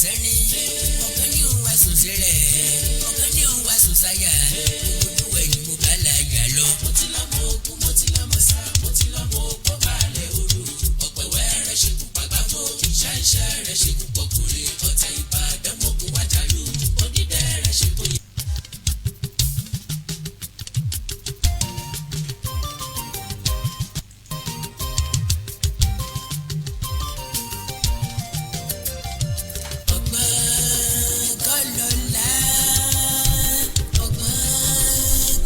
Sẹ́ni ọ̀kan ní òun wá sùn sílẹ̀, ọ̀kan ní òun wá sùn sáyà, ojú ẹ̀yìn mo bá la yà lọ. Mo ti lọ́mọ ogun, mo ti lọ́mọ sá, mo ti lọ́mọ ogun balẹ̀ odò ọ̀pẹ̀ wẹ́rẹ́ ṣekú pàgbàgbó ṣáìṣẹ́ rẹ̀ ṣekú pọ̀kùnrin ọ̀tẹ̀ Ìbàdàn mọ̀kún wájàlú onídẹ̀ rẹ̀ ṣekú. Ọgbọ́n kọ́ lọ́la, ọgbọ́n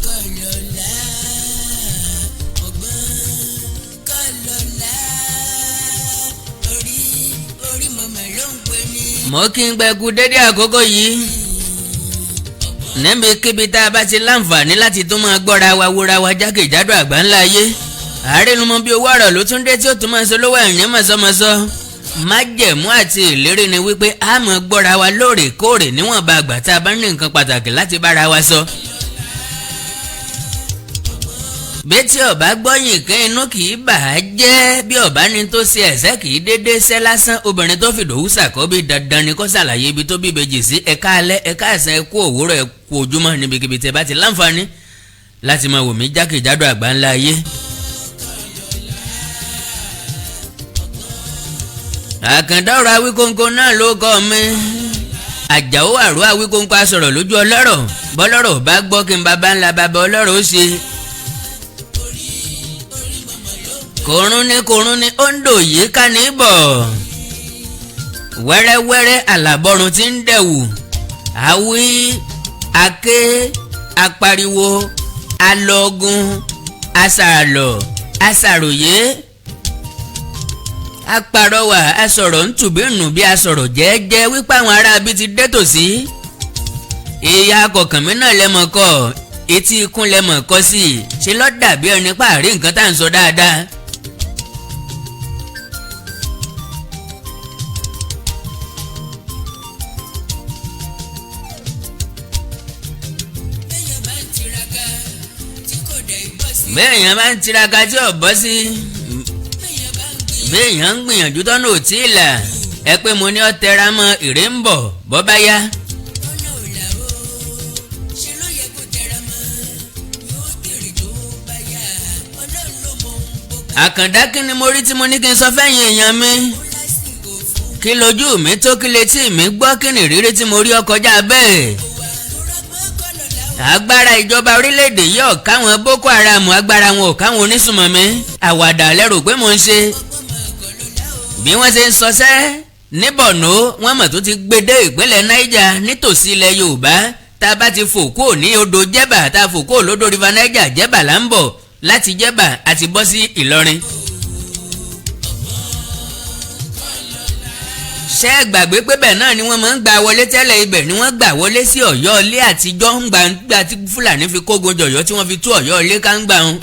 kọ́ lọ́la, ọgbọ́n kọ́ lọ́la, orí orí mọ̀mọ́ ló ń pè ní. Mo kí n gbẹ̀kú dédé àkókò yìí níbikíbi tá a bá ti láǹfààní láti tún máa gbọ́ra wa, wúra wa jákèjádò àgbáńlá ayé. Àárẹ̀numọ́ bí owó ọ̀rọ̀ ló tún dé tí ó tún máa ṣe lówó ẹ̀yìn mọ̀sọ́mọ̀sọ́. Májẹ̀mú àti ìlérí ni wípé a máa gbọ́ra wa lóòrèkóòrè níwọ̀nba àgbà tá a bá ní nǹkan pàtàkì láti bára wa sọ. Bí tí ọba gbọ́yìn kẹ́, inú kì í bà á jẹ́. Bí ọba ní tó ṣe ẹ̀sẹ̀ kì í dédé ṣẹ́ lásán. Obìnrin tó fìdòwú ṣàkọ́bí, dandan ni kó ṣàlàyé ibi tó bí ìbejì sí. Ẹ̀ka alẹ́, ẹ̀ka àṣà, ẹ̀kú òwúrọ̀, ẹ̀kú ojúmọ́ níbikíbi tẹ́ bá ti láǹfààní láti máa wò mí jákèjádò àgbáńlá ayé. Àkàndá ọ̀rọ̀ Awíkóńkó náà ló kọ́ mi. Àjàó àrò Awíkóńkó, asọ̀rọ̀ lójú ọlọ́rọ̀. Bọ́lọ́rọ̀ bá gbọ́, kí n bàbá ńlá bàbá ọlọ́rọ̀ ó ṣe. Kòrún ní kòrún ní ó ń dò yìí ká ní bọ̀ wẹ́rẹ́wẹ́rẹ́, àlàbọ̀rùn tí ń dẹ̀wù. Àwí aké, apariwo, alọ́gun, asàlọ̀, asàròyé, apàrọwà, asọ̀rọ̀ ntùbínú bí asọ̀rọ̀ jẹ́ẹ́jẹ́ wípé àwọn ará bí ti dé tòsí. Ìyá akọ̀kànmí náà lẹ́mọ̀ kọ́, etí ikún lẹ́mọ̀ kọ́ sí i ṣe lọ́ dàbí ẹni pààrí nǹkan tá à ń sọ dáadáa. Bẹ́yẹn bá ń tiraka tí kò dẹ̀ bọ́ sí. Béèyàn bá ń tiraka tí ò bọ́ sí. Bẹ́yẹn bá ń gbìyànjú. Béèyàn ń gbìyànjú tọ́nà ò tí ì là, ẹ pé mo ní ọ tẹra mọ́, èrè ń bọ̀ bọ́ bá yá. Ọ̀nà ò là ó, ṣe ló yẹ kó tẹra mọ́, yóò jèrè tó bá yá. Ọlọ́run ló mọ ohun gbogbo. Àkàndá, kí ni mo rí tí mo ní kí n sọ fẹ́yìn èèyàn mi? Ó lásìkò fún Kí lójú mi tó, kí létí mi gbọ́, kí ni ìrírí tí mo rí ọ kọjá bẹ́ẹ̀? wa tó rọ́gbọ́n kọ́ lọ́la ó. Agbára ìjọba orílẹ̀-èdè yìí ò káwọn Boko Haram, agbára wọn ò káwọn onísùmọ̀mí. Àwàdà lẹ́rù pé mò ń ṣe. Ọgbọ́n máa kọ́ lọ́la ó. Bí wọ́n ṣe ń sọsẹ́ ní Borno, wọ́n mọ̀ tó ti gbé dé ìpínlẹ̀ Niger nítòsí ilẹ̀ Yorùbá. Tá a bá ti fò kúrò ní odò Jẹ́bà, tá a fò kúrò lódò River Niger, Jẹ́bà là ń bọ̀. Láti Jẹ́bà àti bọ́ sí Ìlọrin. Ṣé ẹ gbàgbé pé bẹ́ẹ̀ náà ni wọ́n máa ń gbà wọlé tẹ́lẹ̀? Ibẹ̀ ni wọ́n gbà wọlé sí Ọ̀yọ́ ilé àtijọ́ ń gbà gbà tí Fúlàní fi kógun jọ̀yọ́, tí wọ́n fi tú Ọ̀yọ́ ilé ká ń gbà wọn.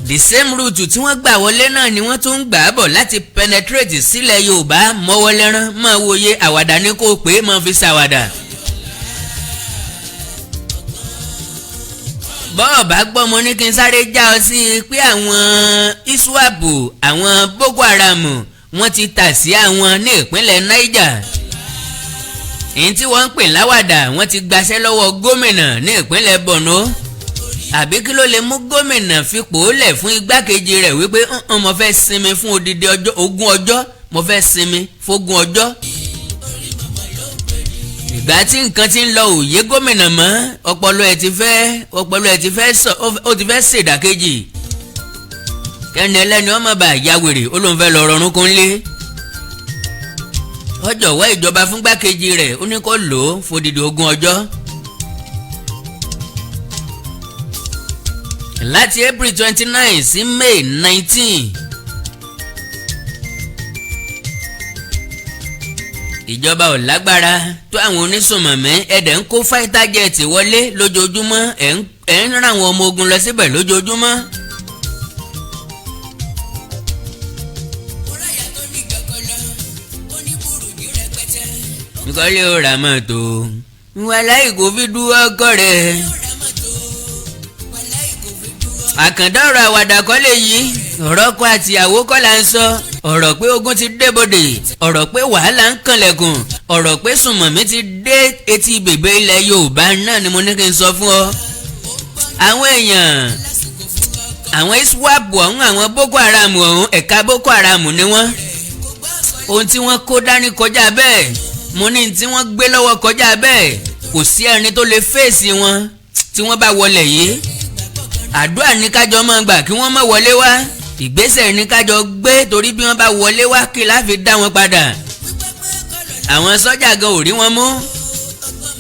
The same route tí wọ́n gbà wọlé náà ni wọ́n tún ń gbà bọ̀ láti penetrate sílẹ̀ Yorùbá. Mọ́wọ́ lẹ́rán, máa wòye, àwàdà ní kò pé máa fi ṣàwàdà. Bọ́ọ̀ bá gbọ́, mo ní kí n sáré já ọ sí i pé àwọn ISWAP, àwọn Boko Haram, wọ́n ti tà sí àwọn ní ìpínlẹ̀ Niger. Èyí tí wọ́n ń pè láwàdà, wọ́n ti gbaṣẹ́ lọ́wọ́ gómìnà ní ìpínlẹ̀ Borno. Àbí kí ló lè mú gómìnà fipò lẹ̀ fún igbákejì rẹ̀ wípé ń mo fẹ́ sinmi fún odidi ọjọ́ 20 ọjọ́, mo fẹ́ sinmi fógún ọjọ́? Ìgbà tí nǹkan ti ń lọ òye gómìnà mọ́, ọpọlọ ẹ̀ ti fẹ́ sọ, ó ti fẹ́ ṣèdàkejì. Kẹ́ni ẹlẹ́ni ọmọ bá ya wèrè, ó lóun fẹ́ lọ rọrùn kún lé. Ó jọ̀wọ́ ìjọba fún gbákejì rẹ̀, ó ní kó lò ó fódìdí 20 ọjọ́. Láti April 29 sí May 19, ìjọba ò lágbára tó àwọn onísùnmọ̀mí. Ẹ̀dẹ̀ ń kó fighter jet wọlé lójoojúmọ́, ẹ̀ ń rán àwọn ọmọ ogun lọ síbẹ̀ lójoojúmọ́. Mo ráyà tó ní gọgọlọ, ó ní burújí rẹpẹtẹ. Nkọ́lé ó ra mọ́tò, wàláì kò fi dúró ọkọ rẹ̀. Ó ra mọ́tò, wàláì kò fi dúró. Àkàndá ọ̀rọ̀ àwàdà kọ́ lè yí, ọ̀rọ̀ ọkọ àtìyàwó kọ́ là ń sọ. Ọ̀rọ̀ pé ogun ti débodè, ọ̀rọ̀ pé wàhálà ń kànlẹ̀kùn, ọ̀rọ̀ pé sùnmọ̀mí ti dé etí bèbè ilẹ̀ Yorùbá náà ni mo ní kí n sọ fún ọ. Àwọn èèyàn, àwọn ISWAP ọ̀hún, àwọn Boko Haram ọ̀hún, ẹ̀ka Boko Haram ni wọ́n. Ohun tí wọ́n kó dání kọjá bẹ́ẹ̀. Mo ní tí wọ́n gbé lọ́wọ́ kọjá bẹ́ẹ̀. Kò sí ẹni tó lè fèsì wọn tí wọ́n bá wọlé yìí. Àdúrà ní kájọ máa gbà kí wọ́n má wọlé wá. Ìgbésẹ̀ ní kájọ gbé, torí bí wọ́n bá wọlé wá, kí láfi dá wọn padà? Àwọn sọ́jà gan ò rí wọn mú.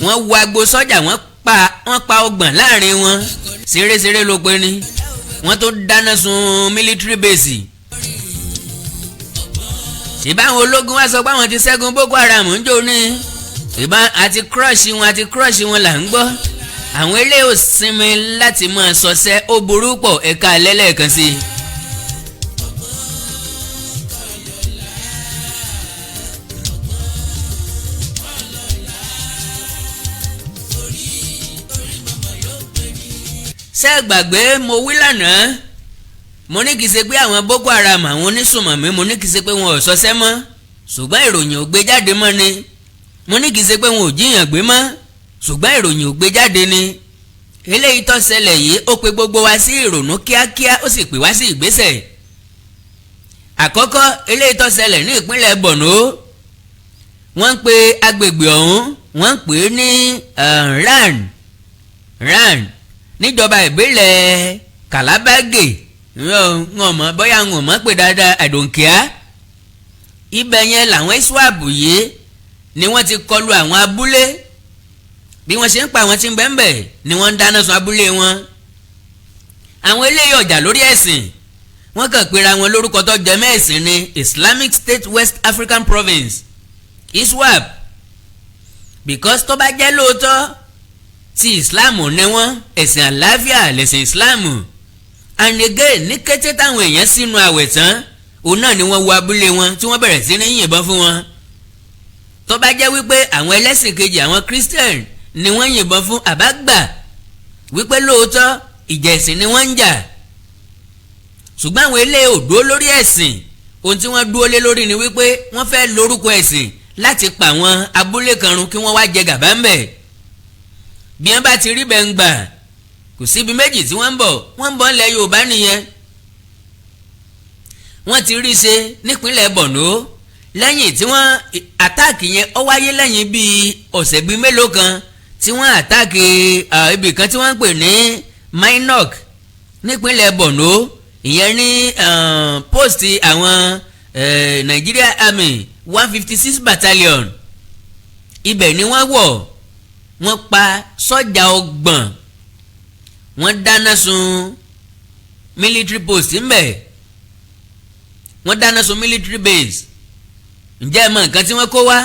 Wọ́n wọ agbo sọ́jà, wọ́n pa 30 láàrin wọn. Ṣeré-ṣeré ló pe ni wọ́n tó dáná sun military base. Ṣèbáwọn ológun wá sọ pé àwọn ti ṣẹ́gun Boko Haram ń jò ní ìbọn àti crush wọn, àti crush wọn là ń gbọ́. Àwọn eléyìí ò sinmi láti máa sọsẹ́. Ó burú pọ̀. Ẹ̀ka lẹ́lẹ́ẹ̀kan sí i. Ṣé ẹ gbàgbé mo wí lánàá, mo ní kì í ṣe pé àwọn Boko Haram, àwọn onísùmọ̀mí, mo ní kì í ṣe pé wọn ò sọsẹ́ mọ́, ṣùgbọ́n ìròyìn ò gbé jáde mọ́ ni. Mo ní kì í ṣe pé wọn ò jíyàn gbé mọ́, ṣùgbọ́n ìròyìn ò gbé jáde ni. Eléyìí tó ṣẹlẹ̀ yìí, ó pe gbogbo wa sí ìrònú kíákíá, ó sì pè wá sí ìgbésẹ̀. Àkọ́kọ́, eléyìí tó ṣẹlẹ̀ ní ìpínlẹ̀ Borno, wọ́n ń pe agbègbè ọ̀hún, wọ́n ń pè é ní Rann Rann níjọba ìbílẹ̀ Kàlábàgè. Ń mọ̀ bóyá ń mọ̀ pé dáadáa, I don't care. Ibẹ̀ yẹn làwọn ISWAP yìí ni wọ́n ti kọlu àwọn abúlé. Bí wọ́n ṣe ń pa àwọn tí ń bẹ ńbẹ̀ ni wọ́n ń dáná sun abúlé wọn. Àwọn eléyìí ọjà lórí ẹ̀sìn, wọ́n kàn pera wọn lórúkọ tó jẹ mẹ́ẹ̀sìn ní Islamic State West African Province, ISWAP, because tó bá jẹ́ lóòótọ́ tí Islam ní wọ́n, ẹ̀sìn àlàáfíà lẹ̀sìn Islam. And again, ní kété táwọn èèyàn sínú àwẹ̀ tán, òun náà ni wọ́n wọ abúlé wọn tí wọ́n bẹ̀rẹ̀ sí ní yìnbọn fún wọn. Tó bá jẹ́ wípé àwọn ẹlẹ́sìn kejì, àwọn Christian ni wọ́n yìnbọn fún, àbágbà wípé lóòótọ́ ìjà ẹ̀sìn ni wọ́n ń jà. Ṣùgbọ́n àwọn eléyìí ò dúró lórí ẹ̀sìn. Ohun tí wọ́n dúró lé lórí ni wípé wọ́n fẹ́ lórúkọ ẹ̀sìn láti pa àwọn abúlé kan run, kí wọ́n wá jẹ gàba ńbẹ̀. Bí wọ́n bá ti rí bẹ́ẹ̀ ń gbà, kò síbi méjì tí wọ́n ń bọ̀. Wọ́n ń bọ̀ ńlẹ̀ Yorùbá nìyẹn. Wọ́n ti rí ṣe nípínlẹ̀ Borno lẹ́yìn tí wọ́n attack yẹn. Ó wáyé lẹ́yìn bíi ọ̀sẹ̀ bíi mélòó kan tí wọ́n attack ibì kan tí wọ́n ń pè ní Mainok nípínlẹ̀ Borno. Ìyẹn ní post àwọn Nigeria Army 156 Battalion. Ibẹ̀ ni wọ́n wọ̀, wọ́n pa sọ́jà 30, wọ́n dáná sun military post ńbẹ̀, wọ́n dáná sun military base. Ǹjẹ́ ẹ mọ nǹkan tí wọ́n kó wá?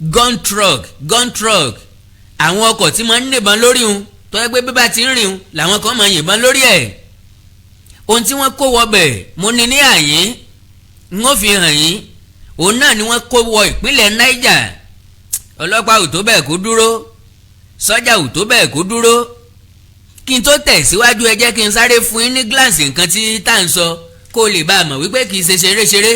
Gun truck, gun truck, àwọn ọkọ̀ tí wọ́n ń níbọn lórí un, tó yẹ pé bí bá ti ń rìn un làwọn kan máa yìnbọn lórí ẹ̀. Ohun tí wọ́n kó wọbẹ̀, mo ní ní àyín n ó fi hàn yín. Òun náà ni wọ́n kó wọ ìpínlẹ̀ Niger. Ọlọ́pàá ò tó bẹ́ẹ̀ kó dúró, sọ́jà ò tó bẹ́ẹ̀ kó dúró. Kí n tó tẹ̀ síwájú, ẹ jẹ́ kí n sáré fún yín ní glance nǹkan tí tá à ń sọ, kó o lè bá a mọ̀ wípé kì í ṣe ṣeré-ṣeré.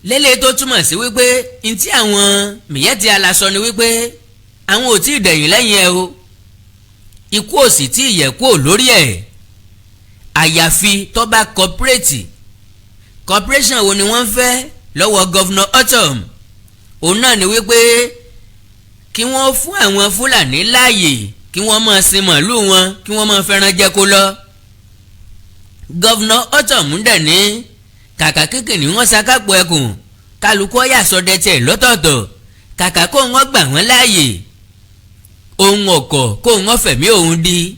Lélẹ̀ tó túmọ̀ sí wípé ntí àwọn Miyetti Allah sọ ni wípé àwọn ò tí ì dẹ̀yìn lẹ́yìn ẹ o, ikú ò sì tí ì yẹ kúò lórí ẹ̀, àyàfi tó bá cooperate. Cooperation wo ni wọ́n fẹ́ lọ́wọ́ Governor Ortom? Òun náà ni wípé kí wọ́n fún àwọn Fúlàní láàyè kí wọ́n máa sin màálù wọn, kí wọ́n máa fẹ́ràn jẹko lọ. Governor Ortom dẹ̀ ní kàkà kékeré wọ́n sakápò ẹkùn, kálukú ọ̀yà sọdẹ tiẹ̀ lọ́tọ̀ọ̀tọ̀, kàkà kó wọ́n gbà wọ́n láàyè, òun ọ̀kọ̀ kó wọ́n fẹ̀mí òun di.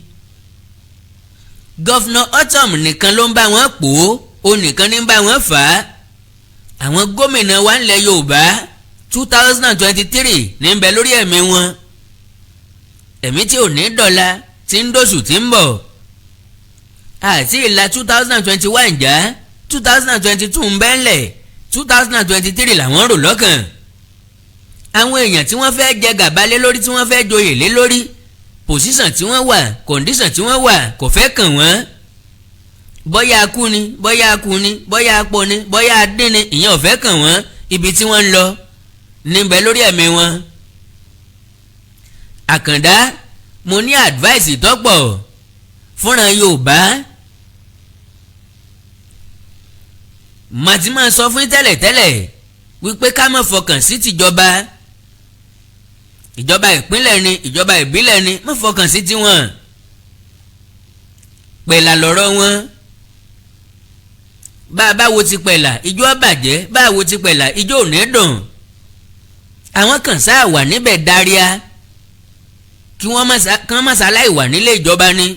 Governor Ortom nìkan ló ń bá wọn pò ó, òun nìkan ní ń bá wọn fà á. Àwọn gómìnà wa ńlẹ̀ Yorùbá, 2023 ní ń bẹ lórí ẹ̀mí wọn, ẹ̀mí tí ò ní dọ̀la tí ń dòṣù tí ń bọ̀ àti ìlà 2021 já, 2022 ń bẹ́ńlẹ̀, 2023 làwọn rò lọ́kàn. Àwọn èèyàn tí wọ́n fẹ́ jẹ gàba lé lórí, tí wọ́n fẹ́ joyè lé lórí, position tí wọ́n wà, condition tí wọ́n wà, kò fẹ́ kàn wọ́n. Bóyá akú ni, bóyá akú ni, bóyá apọ̀ ni, bóyá adín ni, ìyẹn ò fẹ́ kàn wọ́n. Ibi tí wọ́n ń lọ níbẹ̀ lórí ẹ̀mí wọn. Àkàndá, mo ní advice tọ́pọ̀ fúnra Yorùbá màtí máa sọ fún tẹ́lẹ̀tẹ́lẹ̀ wípé ká má fọkàn sí tìjọba, ìjọba ìpínlẹ̀ ni, ìjọba ìbílẹ̀ ni, má fọkàn sí tiwọn. Pẹ̀lá lọ̀rọ̀ wọn. Bá a bá wo ti pẹ̀lá, ijó bàjẹ́. Bá a wo ti pẹ̀lá, ijó ò ní dùn. Àwọn kan sáà wà níbẹ̀ dáríà kí wọ́n má ṣaláì wà nílé ìjọba ni.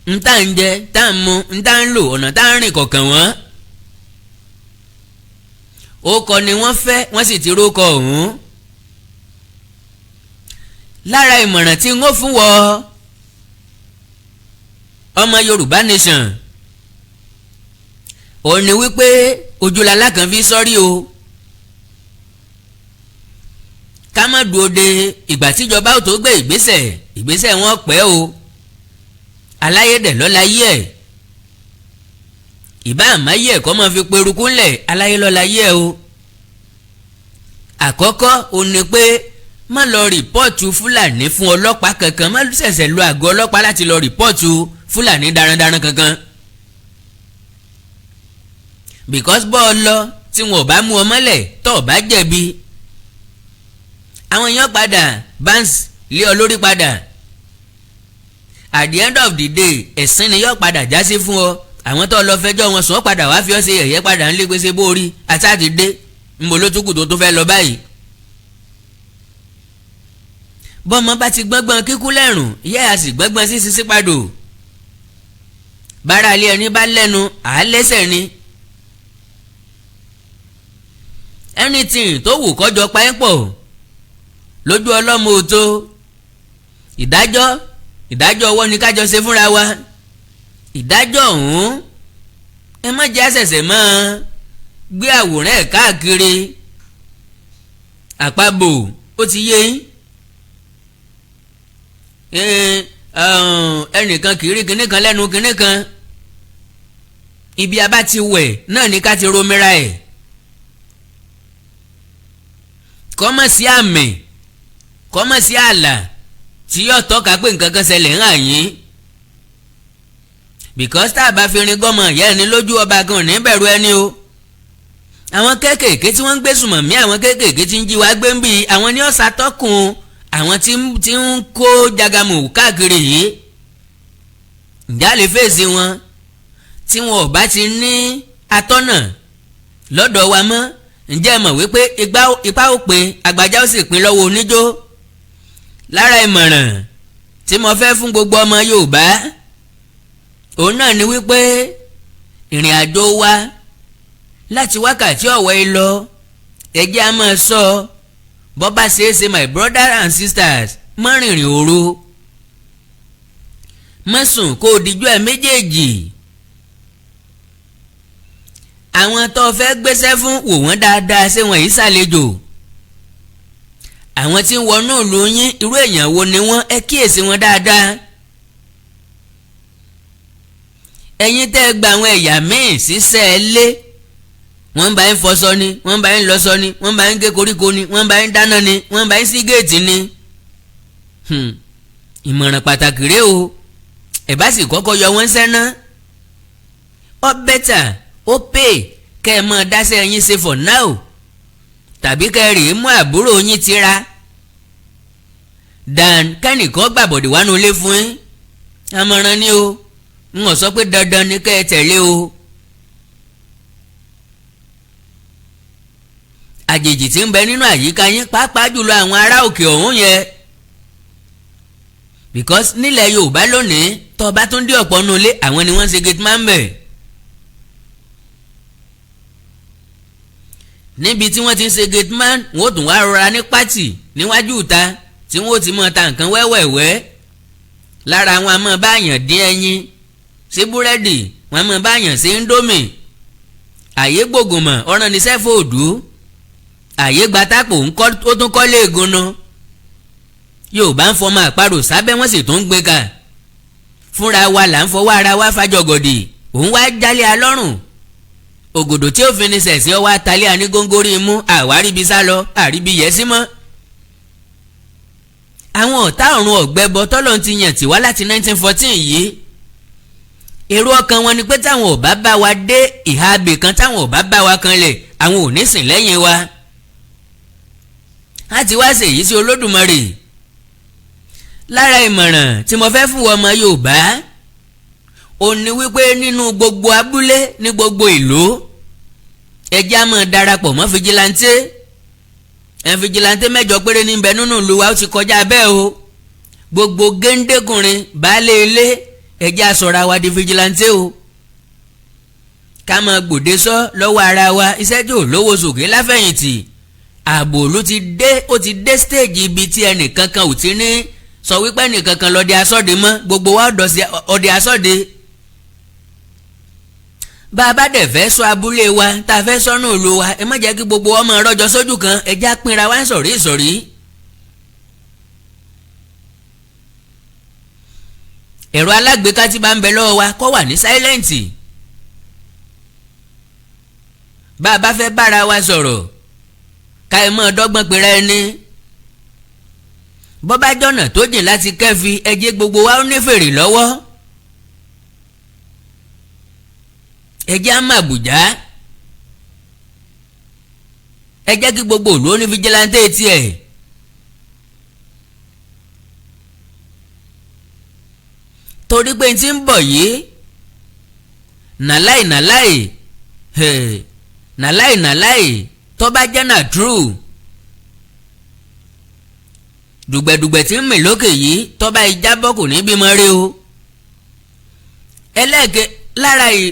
N tá ń jẹ, tá ń mu, n tá ń lò, ọ̀nà tá ń rìn kọ̀ọ̀kan wọ́n. Ó kọ ni wọ́n fẹ́, wọ́n sì ti rókọ ọ̀hún. Lára ìmọ̀ràn tí ń ó fún wọ ọmọ Yorùbá nation òun ni wípé ojúlala kan fi sọ́rí o, ká má dúró de ìgbà tíjọba ò tó gbé ìgbésẹ̀. Ìgbésẹ̀ wọn pẹ́ o, aláyédè lọ́la yí ẹ̀, ìbá àmáyé ẹ̀kọ́ máa fi peruku ńlẹ̀, aláyé lọ́la yí ẹ̀ o. Àkọ́kọ́ ò ní pé má lọ report Fúlàní fún ọlọ́pàá kankan. Má ṣẹ̀ṣẹ̀ lọ àgọ́ ọlọ́pàá láti lọ report Fúlàní darandaran kankan, because bọ́ ọ lọ tí wọn ò bá mú ọ mọ́lẹ̀, tó o bá jẹ̀bi, àwọn èèyàn padà bounce lé ọ lórí padà. At the end of the day, ẹ̀sìn ni yóò padà já sí fún ọ. Àwọn tó lọ fẹjọ́ wọn sùn padà wá fi ọ́ ṣe ẹ̀yẹ́ padà ń lé gbèsè bóorí àtàtì dé nbọ lótúkù tó tó fẹ́ lọ báyìí. Bọ́mọ bá ti gbọ́ngbọ́n kíkú lẹ́rùn, ìyá ẹ̀ á sì gbọ́ngbọ́n sí sisi padò. Bára ilé ẹni bá lẹ́nu, à á lẹ́sẹ̀ ni. Anything tó wù kọjọ pa ẹ́ pọ̀ lójú ọlọ́mọ òtó, ìdájọ́ ọwọ́ ni kájọ ṣe fúnra wa. Ìdájọ́ ọ̀hún, ẹ má jẹ́ àṣẹ̀ṣẹ̀ mọ́ gbé àwòrán ẹ̀ káàkiri àpapọ̀. Ó ti yé yín, ẹnìkan kì í rí kinní kan lẹ́nu kinní kan. Ibi a bá ti wẹ̀ náà ní ká ti romira ẹ̀. Kọ́mọ̀ sí àmì, kọ́mọ̀ sí àlà tí yóò tọ́ka pé nǹkan kan ṣẹlẹ̀ ń hàn yín, because tá a bá fi rin gọ́mọ̀ ìyá ẹni lójú, ọba gan ní bẹ̀rù ẹni o. Àwọn kéékèèké tí wọ́n ń gbé sùmọ̀mí, àwọn kéékèèké tí ń jí wa gbé ń bí, àwọn ní ọ̀sà tọkùn àwọn tí ń kó jagamu káàkiri yìí. Ǹjẹ́ a lè fèsì wọn tí wọn ò bá ti ní atọ́nà lọ́dọ̀ wa mọ́? Ǹjẹ́ ẹ mọ̀ wípé ipá ó pin, àgbàjá ó sì pin lọ́wọ́ oníjó? Lára ìmọ̀ràn tí mo fẹ́ fún gbogbo ọmọ Yorùbá òun náà ni wípé ìrìn àjò wa láti wákàtí ọ̀wọ́ yìí lọ, ẹ jẹ́ á máa sọ bọ́ bá ṣe é ṣe. My brothers and sisters, má rìnrìn òru, má sùn kó o dijú ẹ méjèèjì. Àwọn tó fẹ́ gbéṣẹ́ fún, wò wọ́n dáadáa, ṣé wọ́n yìí ṣàlejò? Àwọn tí ń wọnú ìlú yín, irú èèyàn wo ni wọ́n? Ẹ kíyèsí wọn dáadáa. Ẹ̀yin tẹ́ ẹ gba àwọn ẹ̀yà míì síṣẹ́ ẹ lé, wọ́n bá ń fọṣọ ni, wọ́n bá ń lọṣọ ni, wọ́n bá ń gé koríko ni, wọ́n bá ń dáná ni, wọ́n bá ń ṣí géètì ni. Ìmọ̀ràn pàtàkì rèé o. Ẹ bá sì kọ́kọ́ yọ wọ́n sẹ́ná, ó better, ó pè kẹ́ ẹ mọ̀ dáṣẹ́ yín ṣe for now, tàbí kẹ́ ẹ rèé mú àbúrò yín tira dan kẹ́nìkan gbàbọ̀dé wánú ilé fún yín. Àmọ̀ràn ni o, n ò sọ pé dandan ni kẹ́ ẹ tẹ̀lé o. Àjèjì tí ń bẹ nínú àyíká yín, pàápàá jùlọ àwọn ará òkè ọ̀hún yẹn, because nílẹ̀ Yorùbá lónìí, tó bá tún dé ọ̀pọ̀ nínú ilé, àwọn ni wọ́n ń ṣe gate man bẹ̀. Níbi tí wọ́n ti ń ṣe gate man, wọ́n ó tún wá rọra ní pátì níwájú ìta tí wọ́n ó ti mọ̀ ta nǹkan wẹ́wẹ̀wẹ́. Lára àwọn àmọ́ báyàn dín ẹyin sí búrẹ́dì, wọ́n àmọ́ báyàn sí índómì. Àyè gbògùnmọ̀ ọ̀ràn ní sẹ́fọ̀ òdú. Àyè gbatápò ó tún kọ́lé ìgúnnu. Yorùbá ń fọmọ àparò sábẹ́, wọ́n sì tún ń gbé ka. Fúnra wa là ń fọwọ́ ara wa fàjọgọ̀dì, òun wá jálẹ̀ alọ́rùn. Ògòdò tí ó fi ní sẹ̀sẹ̀ ọwọ́ atalẹ̀ àní góńgóri imú, àwáríbi sá lọ, àríbi yẹ̀ sí mọ́. Àwọn ọ̀tá ọ̀run ọ̀gbẹ́bọ tọ́lọ́ ti yàn tiwa láti 1914 yìí, èrò ọkàn wọn ni pé táwọn ò bá bá wa dé ìhà abè kan, táwọn ò bá bá wa kanlẹ̀, àwọn ò ní sìn lẹ́yìn wa. A ti wá ṣèyí sí Olódùmarè. Lára ìmọ̀ràn tí mo fẹ́ fún ọmọ Yorùbá ó ní wípé nínú gbogbo abúlé, ní gbogbo ìlú, ẹ jẹ́ á máa darapọ̀ mọ́ fìjìláńtẹ́. Ẹ̀ fìjìláńtẹ́ 8 péré níbẹ̀ nínú ìlú wa, ó ti kọjá bẹ́ẹ̀ o. Gbogbo géńdékùnrin, baálé ilé, ẹ jẹ́ á sọra wa di fìjìláńtẹ́ o. Ká máa gbòde sọ lọ́wọ́ ara wa, iṣẹ́ tí ò lówó sòkè láfẹ̀yìntì. Ààbò ló ti dé, ó ti dé stage ibi tí ẹnìkankan ò ti ní sọ wípé ẹnìkankan lọ́dẹ asọ́de mọ́, gbogbo wa ọdẹ asọ́de. Bá a bá dẹ̀ fẹ́ sọ abúlé wa, tá a fẹ́ sọ́nù ìlú wa, ẹ má jẹ́ kí gbogbo ọmọ rọ́jò sójú kan, ẹ já pínra wá ń sọ̀rí ìsọ̀rí. Ẹ̀rọ alágbèéká tí bá ń bẹ lọ́wọ́ wa kó wà ní sáílẹ̀ǹtì. Bá a bá fẹ́ bára wa sọ̀rọ̀, ká ẹ mọ́ dọ́gbọ́n pera ẹni. Bọ́ bá jọ̀nà tó jìn láti kẹ́fi, ẹ jẹ́ gbogbo wa ó ní fèrè lọ́wọ́. Ẹ jẹ́ á mọ Àbújá. Ẹ jẹ́ kí gbogbo ìlú ó ní fìjìláńtẹ́ tiẹ̀. Torí pé n ti ń bọ̀ yìí, nàláì nàláì, nàláì nàláì, tó bá jẹ́ nà true, dùgbẹ̀dùgbẹ̀ tí ń mì lókè yìí, tó bá ìjábọ̀, kò ní bímọ rí o. Ẹlẹ́ẹ̀kẹ́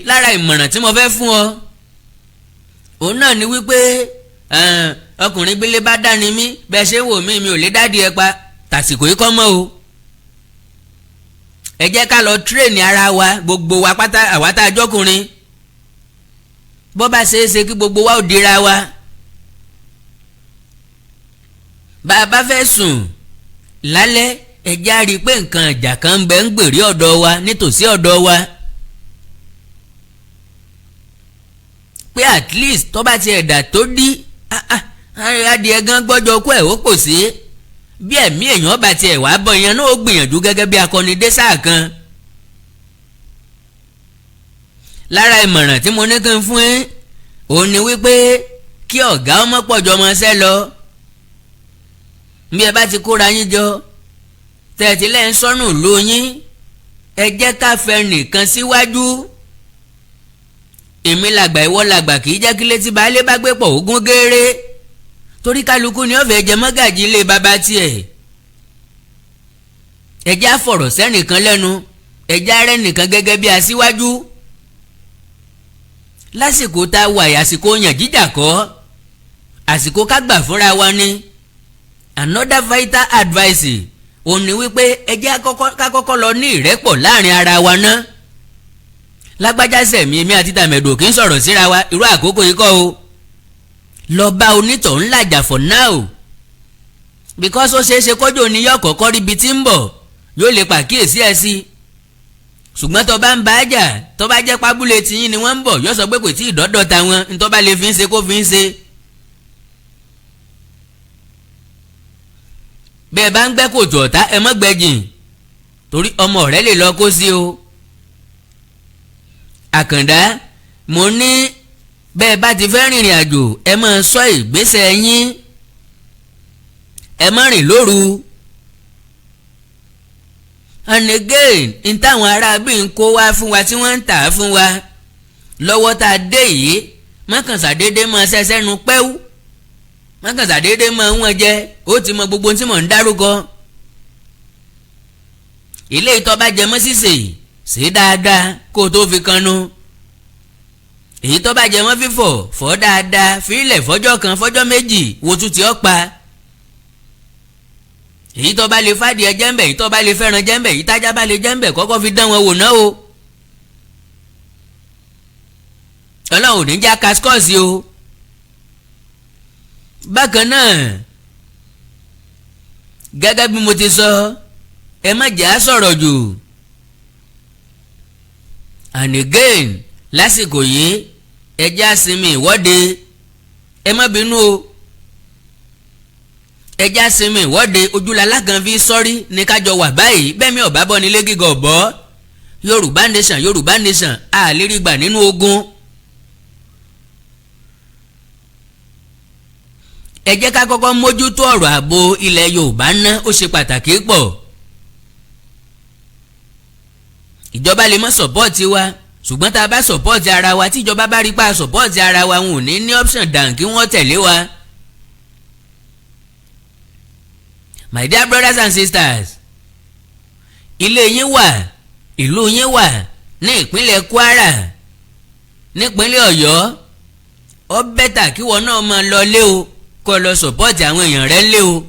lára ìmọ̀ràn tí mo fẹ́ fún ọ, òun náà ni wípé ọkùnrin gbélé bá dání mí bẹ́ẹ̀ ṣe wò mí, mi ò lè dádìí ẹ pa tàsìkò yìí kọ́ mọ́ o. Ẹ jẹ́ ká lọ train ara wa, gbogbo wa pátá, àwa tá a jọ́kùnrin, bó bá ṣe é ṣe kí gbogbo wa ò dira wa. Bá a bá fẹ́ sùn lálẹ́, ẹ jẹ́ á rí i pé nǹkan ìjà kan ń bẹ ń gbèrè ọ̀dọ̀ wa, nítòsí ọ̀dọ̀ wa, pé at least tó bá ti ẹ̀dà tó dí adìẹ gan gbọ́jọ kó ẹ̀ ó pò sí bí ẹ̀mí èèyàn bá tiẹ̀ wá bọ̀, ìyẹn náà ó gbìyànjú gẹ́gẹ́ bí akọni dé sáà kan. Lára ìmọ̀ràn tí mo ní kí n fún yín, òun ni wípé kí ọ̀gá ọmọ pọ̀jọ́ ọmọ ṣẹ́ lọ. Bí ẹ bá ti kóra yín jọ, tẹ̀tí lẹ́ ń sọ́nù ló yín, ẹ jẹ́ ká fẹ́ nìkan síwájú. Èmi làgbà, ìwọ làgbà, kì í jẹ́ kí létí baálé bá gbé pọ̀ ogún gééré, torí kálukú ni ó fẹ́ jẹ mọ́gàjì ilé bàbá tiẹ̀. Ẹ jẹ́ á fọ̀rọ̀ sẹ́nìkan lẹ́nu, ẹ jẹ́ á rẹ́nìkan gẹ́gẹ́ bí aṣíwájú. Lásìkò tá a wà, àsìkò yàn jíjà kọ́, àsìkò ká gbà fúnra wa ni. Another vital advice òun ni wípé ẹ jẹ́ ká kọ́kọ́ lọ ní ìrẹ́pọ̀ láàrin ara wa ná. Lágbájá sẹ̀mí, èmi àti tàmẹ̀dò kì í sọ̀rọ̀ síra wa, irú àkókò yìí kọ́ o. Lọ bá onítọ̀hún làjà for now, because ó ṣeé ṣe kọjú oníyọ̀ kọ̀ọ̀kọ́ ríbi tí ń bọ̀, yóò lè pàkíyèsí ẹ sí. Ṣùgbọ́n tó bá ń bá a jà, tó bá jẹ́ pábúlé tiyín ni wọ́n ń bọ̀, yóò sọ pé kò tí ì dọ́dọ̀ ta wọn, ní tó bá lè fi ń ṣe kó fi ń ṣe. Bẹ́ẹ̀ bá ń gbẹ́ kòtò ọ̀tá, ẹ mọ́ gbẹ́jìn, torí ọmọ rẹ lè lọ kó sí o. Àkàndá, mo ní bẹ́ẹ̀ bá ti fẹ́ rìnrìn àjò, ẹ máa sọ ìgbésẹ̀ yín, ẹ má rìn lóru. And again, n táwọn aráabí ń kó wá fún wa tí wọ́n ń tà á fún wa lọ́wọ́ tá a dé yìí, mọ́kànsádédé máa ṣẹ́ṣẹ́nu pẹ́wú, mọ́kànsádédé máa ń wọ́n jẹ. Ó ti mọ gbogbo tí mò ń dárúkọ. Ilé ìtọ́ bá jẹ mọ́ sísè, ṣe dáadáa kó o tó fi kanú. Èyí tó bá jẹ mọ́ fífọ̀, fọ̀ dáadáa, fílẹ̀ fọ́jọ́ kan, fọ́jọ́ 2, wo tún ti ọ́ pa. Èyí tó bá lè fàdí ẹ jẹ́ńbẹ̀, èyí tó bá lè fẹ́ràn jẹ́ńbẹ̀, èyí tájá bá lè jẹ́ńbẹ̀, kọ́kọ́ fi dán wọn wò náà o. Ọlọ́run ò ní já kaskọ́ọ̀sì o. Bákan náà, gẹ́gẹ́ bí mo ti sọ, ẹ má jẹ́ á sọ̀rọ̀ jù. And again, lásìkò yìí, ẹ jẹ́ á sinmi ìwọ́de. Ẹ má bínú o, ẹ jẹ́ á sinmi ìwọ́de. Ojúlala kan fi sọ́rí ní kájọ wà báyìí. Bẹ́ẹ̀ mi ò bá bọ́ nílé gíga ọ̀bọ. Yorùbá nation, Yorùbá nation, a lè rí gbà nínú ogun. Ẹ jẹ́ ká kọ́kọ́ mójútó ọ̀rọ̀ ààbò ilẹ̀ Yorùbá ná, ó ṣe pàtàkì pọ̀. Ìjọba lè má sọ̀pọ́ọ̀tì wa, ṣùgbọ́n tá a bá sọ̀pọ́ọ̀tì ara wa, tí ìjọba bá rí pa sọ̀pọ́ọ̀tì ara wa, wọn ò ní ní option dàn kí wọ́n tẹ̀lé wa. My dear brothers and sisters, ilé yín wà, ìlú yín wà ní ìpínlẹ̀ Kwara, nípínlẹ̀ Ọ̀yọ́, ó bẹ́tà kí wọn náà máa lọ lé o, kó lọ sọ̀pọ́ọ̀tì àwọn èèyàn rẹ lé o.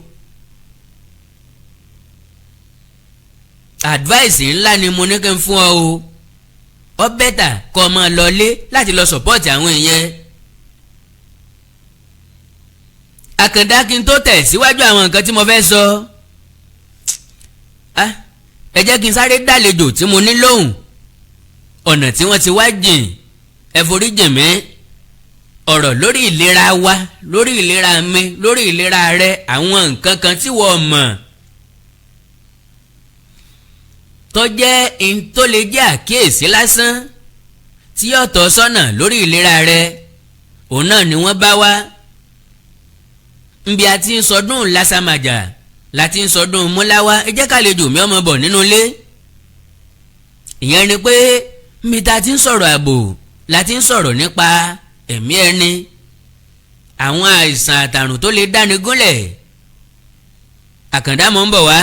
Advice ńlá ni mo ní kí n fún ọ o. Ó bẹ́tà kó o máa lọ lé láti lọ sọ̀pọ́ọ̀tì àwọn èèyàn. Àkàndá, kí n tó tẹ̀ síwájú àwọn nǹkan tí mo fẹ́ sọ, ẹ jẹ́ kí n sáré dàlejò tí mo ní lóhùn. Ọ̀nà tí wọ́n ti wá jìn, ẹ forí jìn mí. Ọ̀rọ̀ lórí ìlera wa, lórí ìlera mi, lórí ìlera rẹ, àwọn nǹkan kan tí wọ́n mọ̀ tó jẹ́ in tó lè jẹ́ àkíyèsí lásán tí yóò tọ́ sọ́nà lórí ìlera rẹ, òun náà ni wọ́n bá wá. Nbí a ti ń sọdún lásàmàjà láti ń sọdún múláwá, ẹ jẹ́ ká lè jù mí ọmọ bọ̀ nínú ilé. Ìyẹn ni pé níbi tá a ti ń sọ̀rọ̀ ààbò la ti ń sọ̀rọ̀ nípa ẹ̀mí ẹni, àwọn àìsàn àtàrùn tó lè dáni gúnlẹ̀. Àkàndá, mọ̀ ń bọ̀ wá.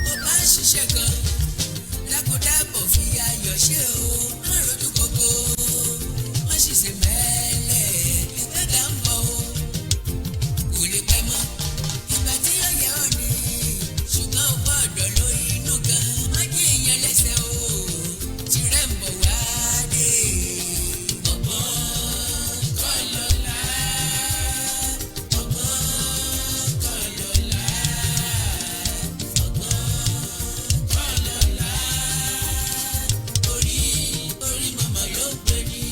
Bó bá ń ṣiṣẹ́ kan, dákúdábọ̀ fi ayọ̀ ṣe o. Má rojú kókó, má sì ṣe mẹ́lẹ̀. Ìgbéga ń bọ̀ o, kò lè pẹ́ mọ́. Ìgbà tí yóò yẹ ọ́ ni, ṣùgbọ́n o gbọ́dọ̀ lo inú gan. Má jí ìyẹn lẹ́sẹ̀ o, tirẹ̀ ń bọ̀ wá dé. Ọgbọ́n kọ́ lọ́la, ọgbọ́n kọ́ lọ́la, ọgbọ́n kọ́ lọ́la. Orí orí màmá ló pè ní.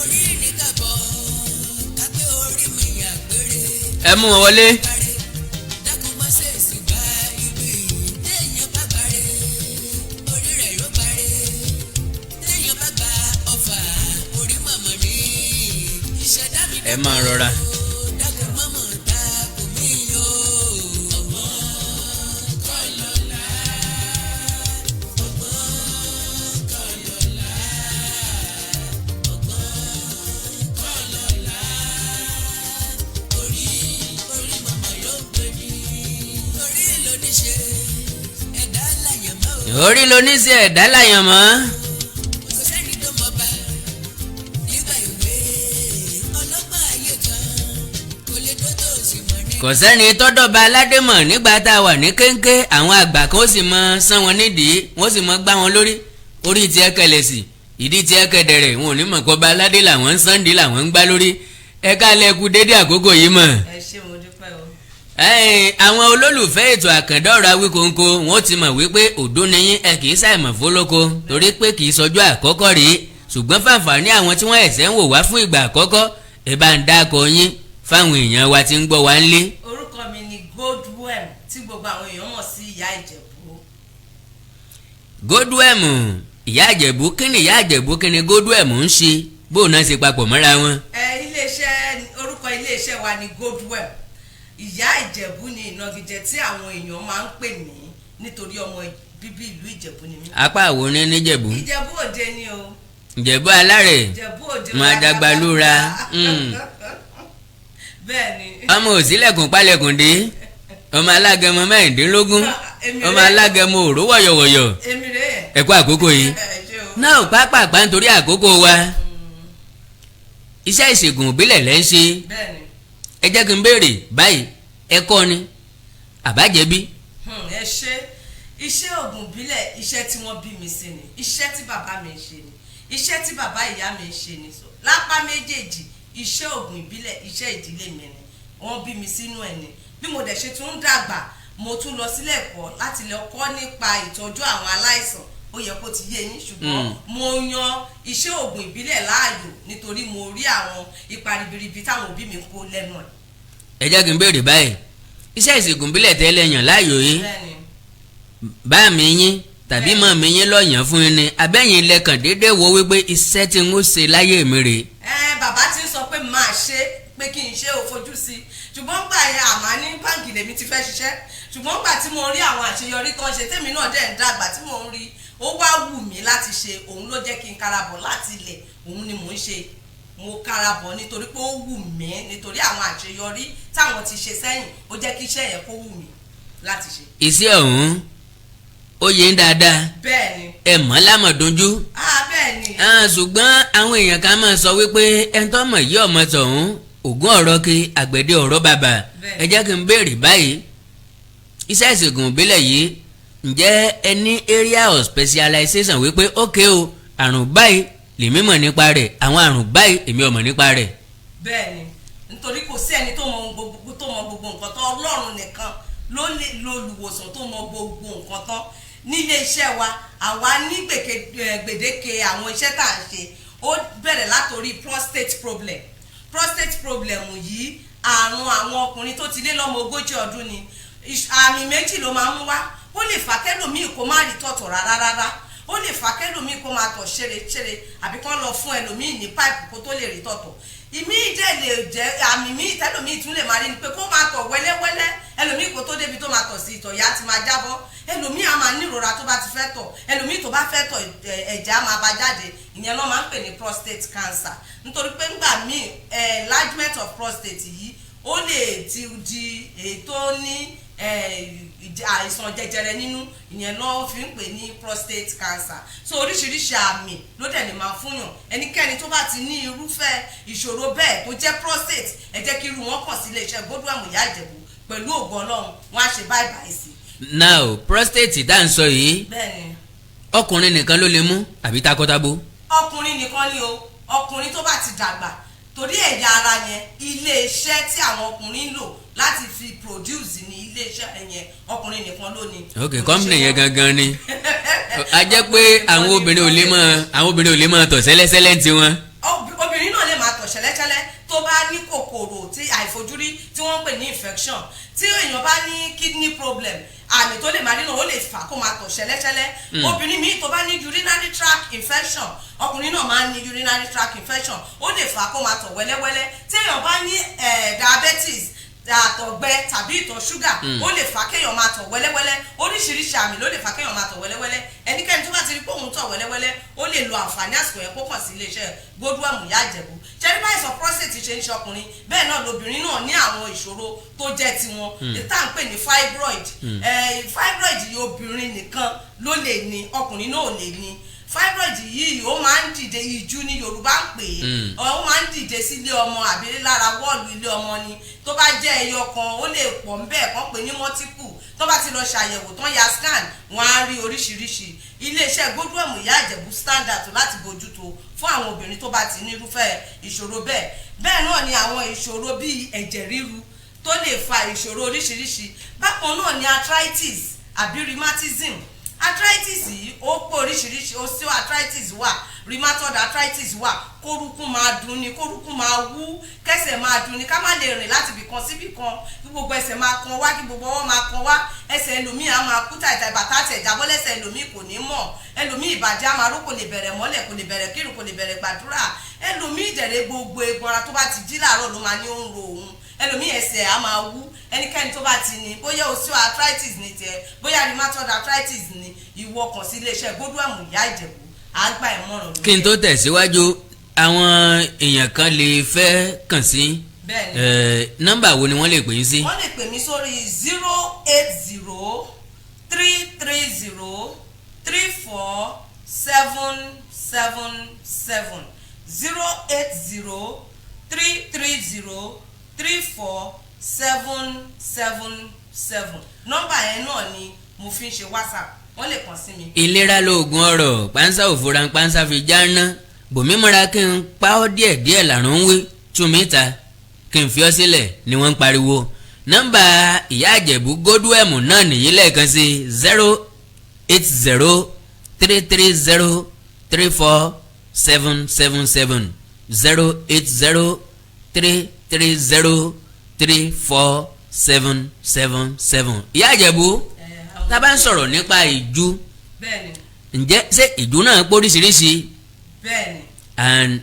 Orí ní kàbọ̀ kápẹ́ orí mi àgbèrè. Ẹ mú wọn wọlé. Dákun má ṣe sì gba ibi téèyàn bá bare, orí rẹ̀ ló bare. Téèyàn bá gba ọfà, orí màmá ní ìṣẹ̀dá mi. Ẹ máa rọra. Dákun mọ́mọ́ ta kò mí o. Ọgbọ́n kọ́ lọ́la, ọgbọ́n kọ́ lọ́la, ọgbọ́n kọ́ lọ́la. Orí orí màmá ló pè ní. Orí ló ní ṣe ẹ̀dá láyàn mọ́ o. Orí ló ní sí ẹ̀dá láyàn mọ́. Kò sẹ́ni tó mọ̀ bá nígbà ìwé ọlọ́gbọ́n ayé kan kò lè tó tó sì mọ̀ ní. Kò sẹ́ni tọ́dọ̀ba aládé mọ̀ nígbà tá a wà ní kéńké. Àwọn àgbà kan ó sì mọ sán wọn nídìí, wọ́n sì mọ gbá wọn lórí. Orí tiẹ̀ kẹlẹ̀ sí ìdí tiẹ̀ kẹdẹrẹ̀, wọn ò ní mọ̀ kọ́ ba aládé làwọn ń sànńdí làwọn ń gbá lórí. Ẹ káàlẹ́, kú dédé àkókò yìí mọ̀. Ẹ ṣé, mo dúpẹ́ o. Ẹ̀yin, àwọn olólùfẹ́ ètò Àkàndá Ọ̀rọ̀ Awíkonko, wọn ó ti mọ̀ wípé òdó ni yín, ẹ kì í ṣàìmọ̀ fólóko, torí pé kì í sọjọ́ àkọ́kọ́ rí. Ṣùgbọ́n fàǹfààní àwọn tí wọ́n ẹ̀sẹ̀ ń wò wá fún ìgbà àkọ́kọ́, ẹ bá ń dákọ yín fáwọn èèyàn wa tí ń gbọ́ wa ń lé. Orúkọ mi ni Godwem, tí gbogbo àwọn èèyàn mọ̀ sí Ìyá Ìjẹ̀bú. Godwem, Ìyá Ìjẹ̀bú. Kí ni Ìyá Ìjẹ̀bú, kí ni Godwem ń ṣe? Bóun náà ṣe papọ̀ mọ́ra wọn? Ẹ iléeṣẹ́, orúkọ iléeṣẹ́ wa ni Godwem. Ìyá Ìjẹ̀bú ni ìnagijẹ tí àwọn èèyàn máa ń pè mí, nítorí ọmọ bíbí ìlú Ìjẹ̀bú ni mí. Apá àwo ní níjẹ̀bú? Ìjẹ̀bú Òde ni o. Ìjẹ̀bú alárẹ̀. Ìjẹ̀bú Òde. Mọ àdàgbàlúra. Bẹ́ẹ̀ ni. Ọmọ òsílẹ̀kùn palẹ̀kùn dé, ọmọ alágẹmọ 16, Èmi ọmọ rè. alágẹmọ òró wọ̀yọ̀wọ̀yọ̀. Èmi rè. Ẹ kú àkókò yìí. Ẹ ṣé o. Náà pápápá, nítorí àkókò wa, iṣẹ́ ìṣègùn ìbílẹ̀ lẹ́ ń ṣe? Bẹ́ẹ̀ ni. Ẹ jẹ́ kí n béèrè báyìí, ẹ kọ́ ni àbájẹ́bí? Ẹ ṣe. Iṣẹ́ ògùn ìbílẹ̀, iṣẹ́ tí wọ́n bí mi sí ni, iṣẹ́ tí bàbá mi ń ṣe ni, iṣẹ́ tí bàbá ìyá mi ń ṣe ni. So lápá méjèèjì, iṣẹ́ ògùn ìbílẹ̀, iṣẹ́ ìdílé mi ni, wọ́n bí mi sínú ẹ̀ ni. Bí mo dẹ̀ ṣe tún ń dàgbà, mo tún lọ sílé ẹ̀kọ́ láti lọ kọ́ nípa ìtọ́jú àwọn aláìsàn. Ó yẹ kó ti yé yín, ṣùgbọ́n mo yan iṣẹ́ ògùn ìbílẹ̀ láàyò nítorí mo rí àwọn ipa ribiribi táwọn òbí mi ń kó lẹ́nu ẹ̀. Ẹ jẹ́ kí n béèrè báyìí, iṣẹ́ ìṣègùn ìbílẹ̀ tẹ́lẹ̀ yàn láàyò yìí, Bẹ́ẹ̀ni. bá mi yín tàbí mọ̀ mi yín lọ́yàn fún yín ni, abẹ́yìn lẹ́kàn déédéé wo wípé iṣẹ́ tí ń ṣe láyé mi rèé? Ẹ bàbá ti ń sọ pé máa ṣe, pé kí n ṣe ò fojú sí i, ṣùgbọ́n gbà yẹn àmà ní báǹkì lèmi ti fẹ́ ṣiṣẹ́. Ṣùgbọ́n gbà tí mo rí àwọn àṣeyọrí tó ń ṣe, tèmi náà dẹ̀ ń dàgbà tí mò ń rí, ó wá wù mí láti ṣe. Òun ló jẹ́ kí n karabọ̀ láti ilẹ̀. Òun ni mò ń ṣe. Mo karabọ̀ nítorí pé ó wù mí, nítorí àwọn àṣeyọrí táwọn ti ṣe sẹ́yìn, ó jẹ́ kí iṣẹ́ yẹn kó wù mí láti ṣe. Iṣẹ́ ọ̀hún ó yé ń dáadáa? Bẹ́ẹ̀ ni. Ẹ mọ̀ lámọ̀dúnjú? Ah, bẹ́ẹ̀ ni. Ah, ṣùgbọ́n àwọn èèyàn kan máa sọ wípé ẹni tó mọ̀ yí ọmọ tọ̀hún ògún ọ̀rọ̀ kí àgbẹ̀dẹ ọ̀rọ̀ bàbà. Bẹ́ẹ̀. Ẹ jẹ́ kí n béèrè báyìí, iṣẹ́ ìṣègùn ìbílẹ̀ yìí, ǹjẹ́ ẹ ní area of specialization wípé ókè o, àrùn báyìí lèmi mọ̀ nípa rẹ̀, àwọn àrùn báyìí èmi ò mọ̀ nípa rẹ̀? Bẹ́ẹ̀ ni, nítorí kò sí ẹni tó mọ ohun gbogbo, tó mọ gbogbo nǹkan tán. Ọlọ́run nìkan ló lè lolùwòsàn tó mọ gbogbo nǹkan tán. Nílé iṣẹ́ wa, àwa ní gbèdéke àwọn iṣẹ́ tá à ń ṣe. Ó bẹ̀rẹ̀ látòrí prostate problem. Prostate problem yìí, àrùn àwọn ọkùnrin tó ti lé lọ́mọ 40 ọdún ni. Àmì méjì ló máa ń mú wá. Ó lè fà kẹ́lòmíì kó má rí tọ̀tọ̀ rárá rárá, ó lè fà kẹ́lòmíì kó máa tọ̀ ṣeré ṣeré, àbí kán lọ fún ẹlòmíì ní pipe kó tó lè rí tọ̀tọ̀. Ìmíì dẹ̀ lè jẹ́ àmì míì tẹ́lòmíì tún lè máa rí ni pé kó máa tọ̀ wẹ́lẹ́wẹ́lẹ́. Ẹlòmíì, kó tó débi tó máa tọ̀ sí, ìtọ̀ yá ti máa jábọ́. Ẹlòmíì á máa nírora tó bá ti fẹ́ tọ̀. Ẹlòmíì tó bá fẹ́ tọ̀, ẹ̀jẹ̀ á máa bá jáde. Ìyẹn ló máa ń pè ní prostate cancer, nítorí pé ńgbà míì, enlargement of prostate yìí, ó lè ti di èyí tó ní àìsàn jẹjẹrẹ nínú. Ìyẹn ló fi ń pè ní prostate cancer. So oríṣiríṣi àmì ló dẹ̀ lè máa fúnyàn. Ẹnikẹ́ni tó bá ti ní irúfẹ́ ìṣòro bẹ́ẹ̀ tó jẹ́ prostate, ẹ jẹ́ kí irú wọn kàn sí iléeṣẹ́ Godwin Ìyá Ìjẹ̀bú. Pẹ̀lú ògo Ọlọ́run, wọ́n á ṣe báyìí báyìí sí. Now, prostate tá à ń sọ yìí, Bẹ́ẹ̀ni. ọkùnrin nìkan ló lè mú àbí takọtabo? Ọkùnrin nìkan ni o. Ọkùnrin tó bá ti dàgbà, torí ẹ̀yà ara yẹn, ilé-iṣẹ́ tí àwọn ọkùnrin ń lò láti fi produce ní ilé-iṣẹ́ yẹn, ọkùnrin nìkan ló ní. Ok, company yẹn gangan ni. A jẹ́ pé àwọn obìnrin ò lè mọ tọ̀ sẹ́lẹ́sẹ́lẹ́ ń tiwọn. Obìnrin náà lè máa tọ̀ ṣẹlẹ́ṣẹlẹ́ tó bá ní kòkòrò tí àìfojúrí tí wọ́n ń pè ní infection. Tí èèyàn bá ní kidney problem, àmì tó lè máa rí náà, ó lè fà kó máa tọ̀ ṣẹlẹ́ṣẹlẹ́. Obìnrin míì tó bá ní urinary tract infection, ọkùnrin náà máa ń ní urinary tract infection, ó lè fà kó máa tọ̀ wẹ́lẹ́wẹ́lẹ́. Tí èèyàn bá ní diabetes, àtọ̀gbẹ tàbí ìtọ̀ ṣúgà, ó lè fà kéèyàn máa tọ̀ wẹ́lẹ́wẹ́lẹ́. Oríṣiríṣi àmì ló lè fà kéèyàn máa tọ̀ wẹ́lẹ́wẹ́lẹ́. Ẹnikẹ́ni tó bá ti rí pé òun tọ̀ wẹ́lẹ́wẹ́lẹ́, ó lè lo àǹfààní àsìkò yẹn kó kàn sí iléeṣẹ́ Godwin Ìyá Ìjẹ̀bú. Ṣẹ́rí bá àìsàn prostate ṣe ń ṣe ọkùnrin, bẹ́ẹ̀ náà lobìnrin náà ní àwọn ìṣòro tó jẹ́ tiwọn tá à ń pè ní fibroid. Fibroid yìí, obìnrin nìkan ló lè ní, ọkùnrin náà ò lè ní. Fibroid yìí, ó máa ń dìde, ìjú ní Yorùbá ń pè é, ó máa ń dìde sílé ọmọ àbí lára wall ilé ọmọ ni. Tó bá jẹ́ ẹyọ kan, ó lè pọ̀ ń bẹ́ẹ̀ kán pè ní multiple. Tó bá ti lọ ṣàyẹ̀wò tán, ya scan, wọ́n á rí oríṣiríṣi. Iléeṣẹ́ Godwin Ìyá Ìjẹ̀bú standard láti bójútó fún àwọn obìnrin tó bá ti ní irúfẹ́ ìṣòro bẹ́ẹ̀. Bẹ́ẹ̀ náà ni àwọn ìṣòro bíi ẹ̀jẹ̀ ríru tó lè fa ìṣòro oríṣiríṣi. Bákan náà ni arthritis àbí rheumatism. Arthritis yìí, ó pọ̀ oríṣiríṣi. Osteoarthritis wà, rheumatoid arthritis wà. Kórúkún máa dùn ni, kórúkún máa wú, kẹsẹ̀ máa dùn ni, ká má lè rìn láti ibì kan síbì kan, kí gbogbo ẹsẹ̀ máa kan wá, kí gbogbo ọwọ́ máa kan wá. Ẹsẹ̀ ẹlòmíì á máa kú tàìtàì, bàtà tẹ̀ jábọ́ lẹ́sẹ̀ ẹlòmíì, kò ní mọ̀. Ẹlòmíì, ìbàjẹ́ á máa ró, kò lè bẹ̀rẹ̀ mọ́lẹ̀, kò lè bẹ̀rẹ̀ kírun, kò lè bẹ̀rẹ̀ gbàdúrà. Ẹlòmíì ìdẹ̀rẹ̀, gbogbo egun ara, tó bá ti jí láàárọ̀ ló máa ní ó ń ro òun. Ẹlòmíì, ẹsẹ̀ á máa wú. Ẹnikẹ́ni tó bá ti ní, bóyá osteoarthritis ní tiẹ̀, bóyá rheumatoid arthritis ní, ìwọ kàn sí iléeṣẹ́ Godwin Ìyá Ìjẹ̀bú, á gbà ẹ̀ mọ̀ràn lórí Kí n tó tẹ̀síwájú, àwọn èèyàn kan lè fẹ́ kàn sí Bẹ́ẹ̀ni. Nọ́mbà wo ni wọ́n lè pè yín sí? Wọ́n lè pè mí sórí 08033034777, 08033034777. Nọ́mbà yẹn náà ni mo fi ń ṣe WhatsApp, wọ́n lè kàn sí mi. Ìlera lóògùn ọrọ̀. Pánsá òfura, pánsá fi jáná bòmí mọ́ra. Kí n pa ọ́ díẹ̀díẹ̀ làrún ń wí, tú mi ta kí n fi ọ́ sílẹ̀ ni wọ́n ń pariwo. Nọ́mbà Ìyá Àjẹ̀bú Godwin náà nìyí lẹ́ẹ̀kan sí: 08033034777, 08033034777. Ìyá Àjẹ̀bú, tá a bá ń sọ̀rọ̀ nípa ìjú, Bẹ́ẹ̀ni. ǹjẹ́ ṣé ìjú náà póríṣiríṣi? Bẹ́ẹ̀ni. And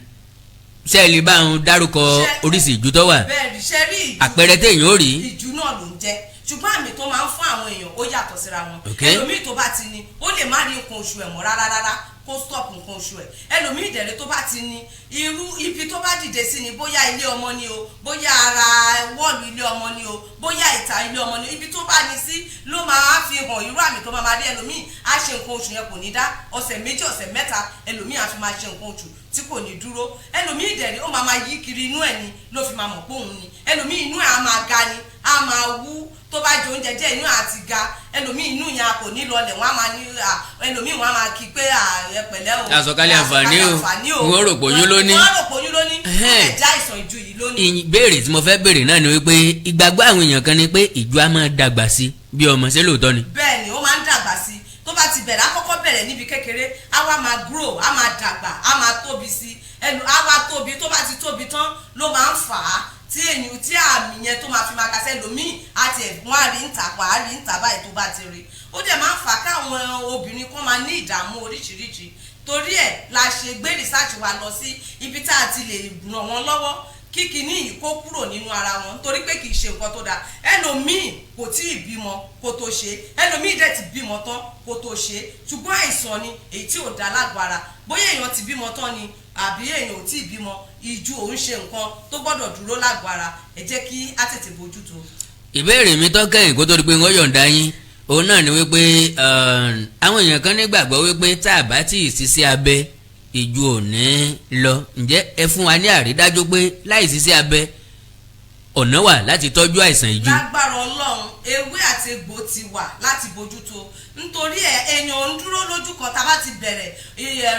ṣé ẹ lè bá òun dárúkọ oríṣi ìjú tó wà? Bẹ́ẹ̀ni, ṣe rí ìjú, Àpẹẹrẹ téèyàn ó rí. Ìjú náà ló ń jẹ́, ṣùgbọ́n àmì tó máa ń fún àwọn èèyàn, ó yàtọ̀ síra wọn. Ẹlòmíì tó bá ti ní, ó lè má rí nǹkan oṣù ẹ̀ mọ́ rárá rárá, kó stop nǹkan oṣù ẹ̀. Ẹlòmíì ìdẹ̀rẹ̀, tó bá ti ní, irú ibi tó bá dìde sí ni, bóyá ilé ọmọ ni o, bóyá ara wall ilé ọmọ ni o, bóyá ìta ilé ọmọ ni o, ibi tó bá ní sí ló máa fi hàn irú àmì tó máa máa rí. Ẹlòmíì á ṣe nǹkan oṣù yẹn, kò ní dá. Ọ̀sẹ̀ 2, ọ̀sẹ̀ 3, ẹlòmíì á fi máa ṣe nǹkan oṣù tí kò ní dúró. Ẹlòmíì ìdẹ̀rẹ̀, ó máa máa yí kiri inú ẹ̀ ni ló fi máa mọ̀ pé òun ni. Ẹlòmíì, inú ẹ̀ á máa ga ni, á máa wú. Tó bá jẹ oúnjẹ jẹ́, inú ẹ̀ á ti ga. Ẹlòmíì, inú yẹn a kò ní lọlẹ̀, wọ́n á máa ní ẹlòmíì, wọ́n á máa kí pé ẹ pẹ̀lẹ́ o. Àsọ̀kalẹ̀ àǹfààní o. Wọ́n rò pé oyún ló ní. Wọ́n rò pé oyún ló ní. Ẹhẹ́n. Ẹ̀já àìsàn ìju yìí ló ní. Ìbéèrè tí mo fẹ́ béèrè náà ni wípé ìgbàgbọ́ àwọn èèyàn kan ni pé ìjú á máa dàgbà sí bí ọmọ. Ṣé lóòótọ́ ni? Bẹ́ẹ̀ ni, ó máa ń dàgbà sí i. Tó bá ti bẹ̀rẹ̀, á kọ́kọ́ bẹ̀rẹ̀ níbi kékeré, á wá máa grow, á máa dàgbà, á máa tóbi sí i. Ẹnu á wá tóbi. Tó bá ti tóbi tán ló máa ń fà á tí èyí tí àmì yẹn tó máa fi máa kásẹ̀ lómìn àti ẹ̀gbọ́n àrí ń tà pa àrí ń tà báyìí. Tó bá ti rí, ó dẹ̀ máa ń fà á káwọn obìnrin kan máa ní ìdààmú oríṣiríṣi. Torí ẹ̀ la ṣe gbé research wa lọ sí ibi tá a ti lè ràn wọ́n lọ́wọ́ kí kinní yìí kó kúrò nínú ara wọn, torí pé kì í ṣe nǹkan tó dáa. Ẹlòmíì kò tí ì bímọ kó tó ṣe, ẹlòmíì dẹ̀ ti bímọ tán kó tó ṣe. Ṣùgbọ́n àìsàn ni èyí tí ò dáa lágbo ara. Bóyá èèyàn ti bímọ tán ni àbí èèyàn ò tí ì bímọ, ìju òun ṣe nǹkan tó gbọ́dọ̀ dúró lágbo ara. Ẹ jẹ́ kí á tètè bójútó. Ìbéèrè mi tó kẹ́yìn kó tó di pé wọ́n yọ̀ǹda yín, òun náà ni wípé àwọn èèyàn kan nígbàgbọ́ wípé tá a bá tí ì ṣiṣẹ́ abẹ, ìju ò ní lọ. Ǹjẹ́ ẹ fún wa ní àrídájú pé láì ṣiṣẹ́ abẹ, ọ̀nà wà láti tọ́jú àìsàn ìju? Lágbára Ọlọ́run, ewé àti egbò ti wà láti bójútó. Nítorí ẹ èèyàn ń dúró lójú kan. Tá a bá ti bẹ̀rẹ̀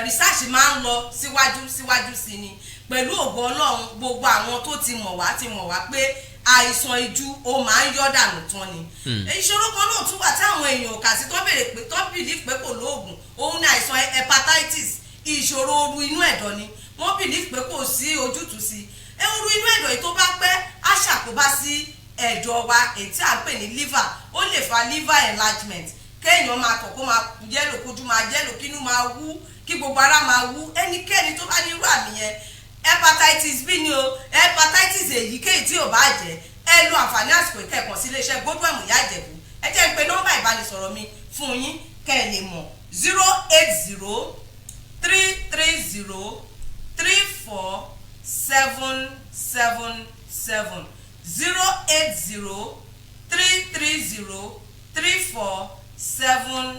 research, máa ń lọ síwájú síwájú sí ni. Pẹ̀lú ògo Ọlọ́run, gbogbo àwọn tó ti mọ̀ wá ti mọ̀ wá pé àìsàn ìju, ó máa ń yọ́ dànù tán ni. Ìṣòro kan náà tún wà tí àwọn èèyàn ò kà sí, tó béèrè pé, tó believe pé kò lóògùn. Òun ni àìsàn hepatitis. Ìṣòro ooru inú ẹ̀dọ̀ ni. Wọ́n believe pé kò sí ojútùú sí ooru inú ẹ̀dọ̀ yìí. Tó bá pẹ́, á ṣàkóbá sí ẹ̀dọ̀ wa, èyí tí à ń pè ní liver. Ó lè fa liver enlargement, kéèyàn máa tọ̀ kó máa yellow, kójú máa yellow, kínú máa wú, kí gbogbo ara máa wú. Ẹnikẹ́ni tó bá ní irú àmì yẹn, hepatitis B ni o, hepatitis èyíkéyìí tí ò bá jẹ́, ẹ lo àǹfààní àsìkò ìkẹ́kọ̀ọ́ sí iléeṣẹ́ Godwin Ìyá Ìjẹ̀bú. Ẹ jẹ́ n pè nọ́mbà ìbánisọ̀rọ̀ mi fún yín kẹ́ ẹ lè mọ̀: 08033034777,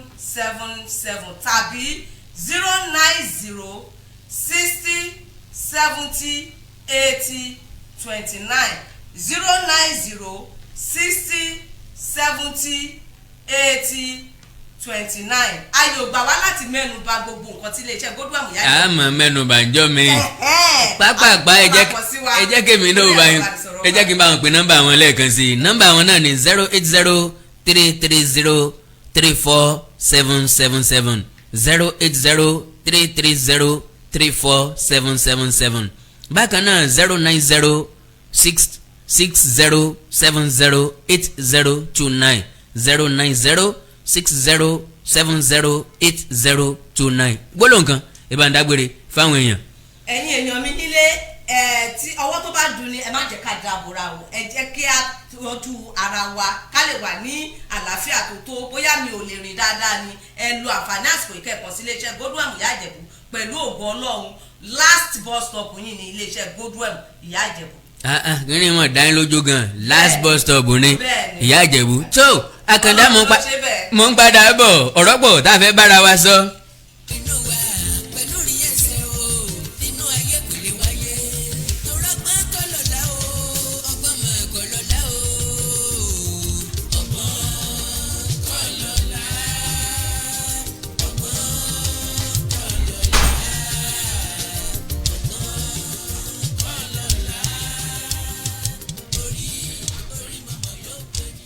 08033034777, tàbí 09060708029, 09060708029. Ayò gbà wá láti mẹ́nu bà gbogbo nǹkan tí iléeṣẹ́ Godwin Ìyá Ìjẹ̀bú. Àmọ́ mẹ́nu bà ń jọ́ mi pápápá. Ẹ jẹ́ kémi náà bá yín, ẹ jẹ́ kí n bá wọn pè nọ́mbà wọn lẹ́ẹ̀kan sí i. Nọ́mbà wọn náà ní 08033034777, 08033034777. Bákan náà, 09066070829, 09060708029. Gbólóhùn kan, ìbá ń dágbére fáwọn èèyàn. Ẹ̀yin èèyàn mi nílé ẹ, tí ọwọ́ tó bá dùn ni, ẹ má jẹ́ ká dàbòrà o. Ẹ jẹ́ kí a tọ́jú ara wa ká lè wà ní àlàáfíà tó tó. Bóyá mi ò lè rìn dáadáa ni, ẹ lo àǹfààní àsìkò ìkẹ́kọ̀ọ́ sí iléeṣẹ́ Godwin Ìyá Ìjẹ̀bú. Pẹ̀lú ògo Ọlọ́run, last bus stop yìí ní iléeṣẹ́ Godwin Ìyá Ìjẹ̀bú. Ah ah, kí ni mo dá yín lójú gan, last bus stop ni. Bẹ́ẹ̀ni. Ìyá Ìjẹ̀bú tó Àkàndá mo Ọlọ́run ló ṣe bẹ́ẹ̀. Mo ń padà bọ̀, ọ̀rọ̀ pọ̀ tá a fẹ́ bára wa sọ. Inú wa pẹ̀lú rí ẹsẹ̀ o, nínú ayé kò lè wáyé torọ́gbọ́n kọ́ lọ́la o, ọgbọ́n mọ̀ kọ́ lọ́la o, ọgbọ́n kọ́ lọ́la, ọgbọ́n kọ́ lọ́la, ọgbọ́n kọ́ lọ́la, orí orí mọ̀mọ́ yóò pè ní.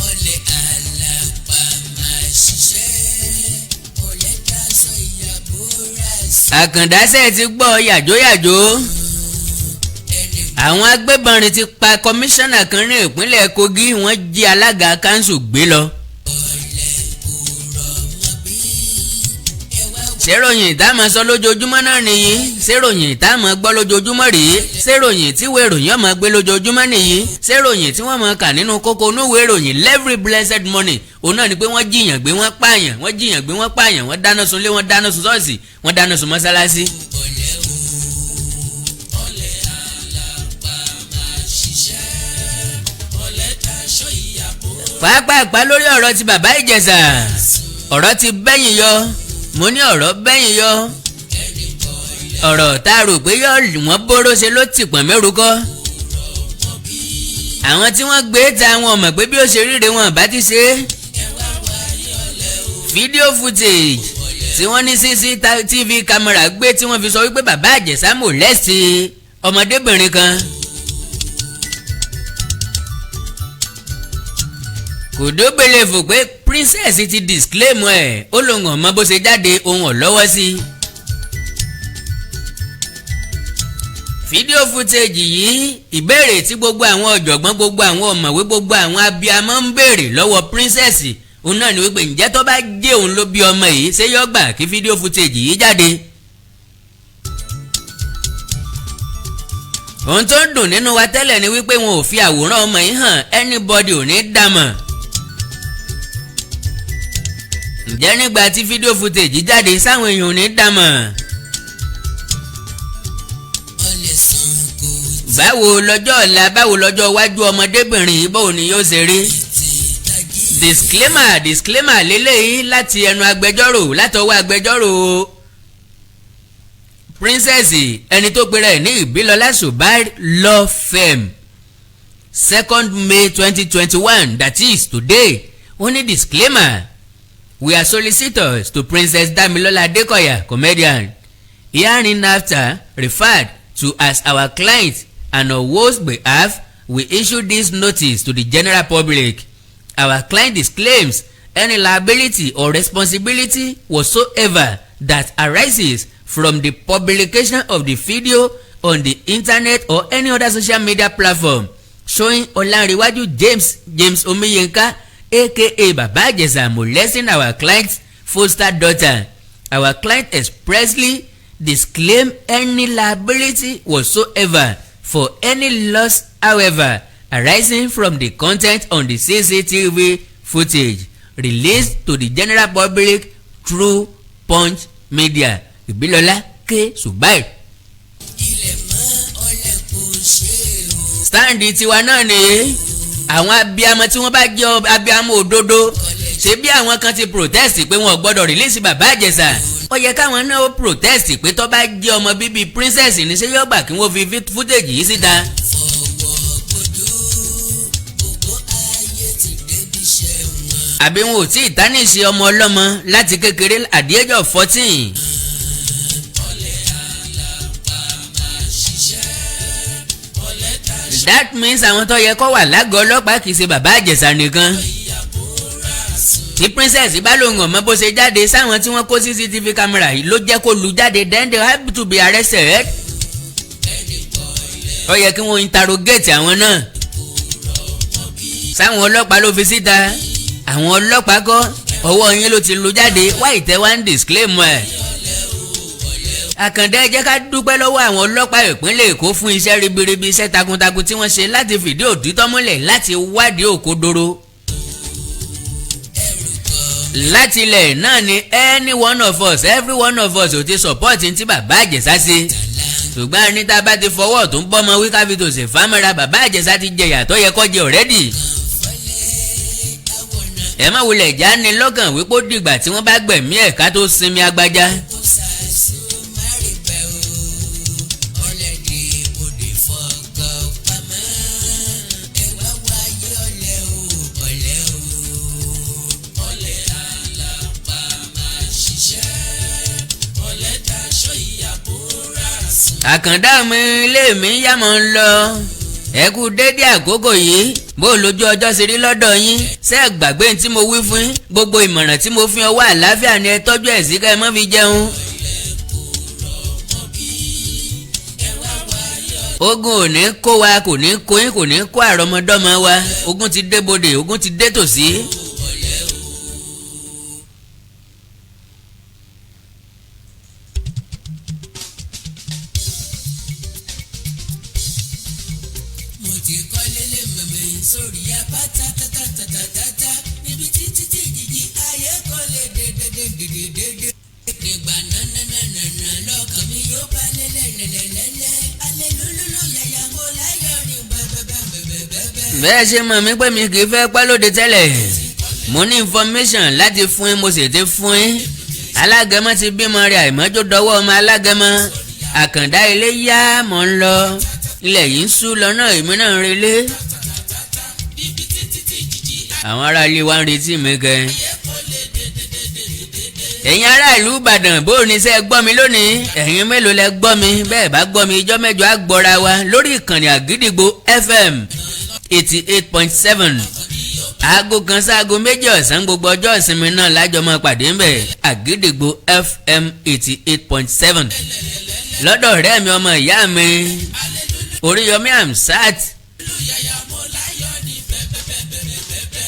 Ọ̀lẹ àlàpà máa ṣiṣẹ́, ọ̀lẹ daṣọ ìyàbò rà sí. Àkàndá, ṣe ti gbọ́ yàjóyàjó? Ẹni Àwọn agbébọnrin ti pa kọmíṣánná kan ní ìpínlẹ̀ Kogi, wọ́n jí alága kanṣu gbé lọ. ọ̀lẹ kò rọ̀mọ́ bí ẹ wá wò. Ṣèròyìn tá a máa sọ lójoojúmọ́ náà nìyí? Ṣèròyìn tá a máa gbọ́ lójoojúmọ́ rèé? Ṣèròyìn tí ìwé ìròyìn ọmọ gbé lójoojúmọ́ nìyí? Ṣèròyìn tí wọ́n máa kà nínú kókó onúwèé ìròyìn every blessed morning, òun náà ni pé wọ́n jiyàn gbé, wọ́n pààyàn, wọ́n jiyàn gbé, wọ́n pààyàn, wọ́n dáná sunlé, wọ́n dáná sun ṣọ́ọ̀ṣì, wọ́n dáná sun mọ́sálásí? Ọ̀lẹ o, ọ̀lẹ àlàpà máa ṣiṣẹ́, ọ̀lẹ daṣọ ìyàbò. Pàápàá lórí ọ̀rọ̀ ti Bàbá Ìjẹ̀ṣà, ọ̀rọ̀ ti bẹ́yìn yọ. Mo ní ọ̀rọ̀ bẹ́yìn yọ. Ẹni kọ̀ọ̀lẹ Ọ̀rọ̀ tá a rò pé yọ wọ́n bóró ṣe ló ti pọ̀n mẹ́rù kọ́. rọ̀mọ́ bí. Àwọn tí wọ́n gbé ta wọn mọ̀ pé bí ó ṣe ríre wọn bá ti ṣe é. Video footage tí wọ́n ní CCTV camera gbé, tí wọ́n fi sọ wípé Bàbá Ìjẹ̀ṣà molest ọmọdébìnrin kan. Kò dóbele fò pé princess ti disclaim ẹ̀, ó lóun ọmọ bó ṣe jáde, ohun ọ̀ lọ́wọ́ sí i. Video footage yìí, ìbéèrè tí gbogbo àwọn ọ̀jọ̀gbọ́n, gbogbo àwọn ọ̀mọ̀wé, gbogbo àwọn abiyamọ ń béèrè lọ́wọ́ princess òun náà ni wípé, ǹjẹ́ tó bá jẹ́ òun ló bí ọmọ yìí, ṣé yó gbà kí video footage yìí jáde? Ohun tó ń dùn nínú wa tẹ́lẹ̀ ni wípé wọn ò fi àwòrán ọmọ yìí hàn, anybody ò ní dàmọ̀. Ǹjẹ́ nígbà tí video footage jáde, sáwọn èèyàn ò ní dàmọ̀? Ọlẹ̀ sàn kò Báwo lọ́jọ́ ọ̀la, báwo lọ́jọ́ iwájú ọmọdébìnrin yìí, báwo ni yóò ṣe rí? Tètè tají. Disclaimer, disclaimer lélẹ́yìí láti ẹnu agbẹjọ́rò, látọwọ́ agbẹjọ́rò princess, ẹni tó pera ẹ̀ ní Ìbílọ́lá Subair Law Firm, 2nd May 2021, that is today. Ó ní, "Disclaimer: We are solicitors to Princess Damilola Adekoya, comedian, hereinafter referred to as our client, and on whose behalf we issue this notice to the general public. Our client disclaims any liability or responsibility whatsoever that arises from the publication of the video on the internet or any other social media platform showing Olanrewaju James James Omiyinka, aka Baba Ijesa, molesting our client's foster daughter. Our client expressly disclaim any liability whatsoever for any loss, however, arising from the content on the CCTV footage released to the general public through Punch Media. Ìbílọ́lá K Subair." Ilẹ̀ mọ́ ọlẹ̀ kò ṣe o. Stand tiwa náà ni àwọn abiyamọ tí wọ́n bá jẹ́ abiyamọ òdodo, ṣé bí àwọn kan ti protest pé wọn ò gbọ́dọ̀ release Bàbá Ìjẹ̀ṣà, ó yẹ káwọn náà ó protest pé tó bá jẹ́ ọmọ bíbí princess ní, ṣé yóò gbà kí wọ́n fi footage yìí síta? Fọwọ́ gbódú gbogbo ayé ti débi iṣẹ́ wọn. Àbí wọn ò tí ì tánìṣe ọmọ ọlọ́mọ láti kékeré at the age of 14? Ọlẹ̀ àlàpà máa ṣiṣẹ́ ọlẹ̀ tá That means àwọn tó yẹ kó wà lágọ̀ọ́ ọlọ́pàá kì í ṣe Bàbá Ìjẹ̀ṣà nìkan. Ìyàbò rà sùn. Tí princess bá lòun ọmọ bó ṣe jáde, sáwọn tí wọ́n kó CCTV camera yìí ló jẹ́ kó lu jáde, then they have to be arrested. Ó yẹ kí wọ́n interrogate àwọn náà. Sáwọn ọlọ́pàá ló fi síta, àwọn ọlọ́pàá kọ́, ọwọ́ yín ló ti lu jáde, wá ìtẹ́ wá ń disclaim ẹ̀. Àkàndá, ẹ jẹ́ ká dúpẹ́ lọ́wọ́ àwọn ọlọ́pàá ìpínlẹ̀ Èkó fún iṣẹ́ ribiribi, iṣẹ́ takuntakun tí wọ́n ṣe láti fìdí òtítọ́ múlẹ̀, láti wádìí òkodoro. Láti ilẹ̀ náà ni any one of us, every one of us ò ti support ní tí Bàbá Ìjẹ̀ṣà ṣe, ṣùgbọ́n ní tá a bá ti fọwọ́ tó ń bọ́mọ wí ká fi tòsè fámẹ́ra, Bàbá Ìjẹ̀ṣà ti jẹ̀yà tó yẹ kó jẹ already. Ẹ má wulẹ̀ já ní lọ́kàn wípé ó dìgbà tí wọ́n bá gbẹ̀mí ẹ̀ ká tó sinmi agbájá. Kó ṣàṣù má rí bẹ́ẹ̀ o, ọlẹ̀ ní ibodè fọkàn pamọ́, ẹ wá wáyé ọlẹ̀ o, ọlẹ̀ o, ọlẹ̀ àlàpà máa ṣiṣẹ́ ọlẹ̀ daṣọ ìyàbò rà sùn. Àkàndá mi, ilé mi yá, mọ́ ń lọ. Ẹ kú dédé àkókò yìí. Bó lójú ọjọ́ ṣe rí lọ́dọ̀ yín? Ṣé ẹ gbàgbé tí mo wí fún yín? Gbogbo ìmọ̀ràn tí mo fi ọwọ́ àlàáfíà ni ẹ tọ́jú ẹ̀ sí ká ẹ má fi jẹun. Ogun ò ní kó wa, kò ní kó yín, kò ní kó àrọmọdọ́mọ wa. Ogun ti dé bodè, ogun ti dé tòsí. Ọlẹ̀ o. Mo ti kọ́lé lé mẹ̀mẹ́ sórí apá tátátátátátá níbi títí tí jìjì ayé kò lè dédédédédédé. Nígbà nánánánánà lọ́kàn mi yóò bá lẹ́lẹ́lẹ́lẹ́lẹ́ alẹ́ lólóló yàyà mo láyọ̀ ní bẹ́ẹ̀bẹ́ẹ̀bẹ́ẹ̀bẹ́ẹ̀. Bẹ́ẹ̀ ṣe mọ̀ mí pé mi kì í fẹ́ pẹ́ lóde tẹ́lẹ̀. Mo ní information láti fún yín, mo sì ti fún yín. Alágẹmọ ti bímọ rẹ̀, àìmọ́jó dọwọ́ ọmọ alágẹmọ. Àkàndá, ilé yá, mọ̀ ń lọ. Ilẹ̀ yìí ń sú lọ náà, èmi náà ń relé. Àwọn ará ilé wa ń retí mi kẹ. Ẹ̀yin ará ìlú Ìbàdàn, bó o ní sẹ́ gbọ́ mi lónìí? Ẹ̀yin mélòó lẹ gbọ́ mi? Bẹ́ẹ̀ bá gbọ́ mi, ijọ́ mẹ́jọ á gbọ́ra wa lórí ìkànnì Àgídìgbò FM 88.7, aago 1 sáago 2 ọ̀sán gbogbo ọjọ́ ìsinmi náà lájọ máa pàdé ńbẹ̀. Àgídìgbò FM 88.7, lọ́dọ̀ ọ̀rẹ́ mi, ọmọ ìyá mi, Oríyọmí Hamzat. Yàyà mo láyọ̀ ní bẹ́ẹ̀bẹ́ẹ̀bẹ́ẹ̀bẹ́ẹ̀.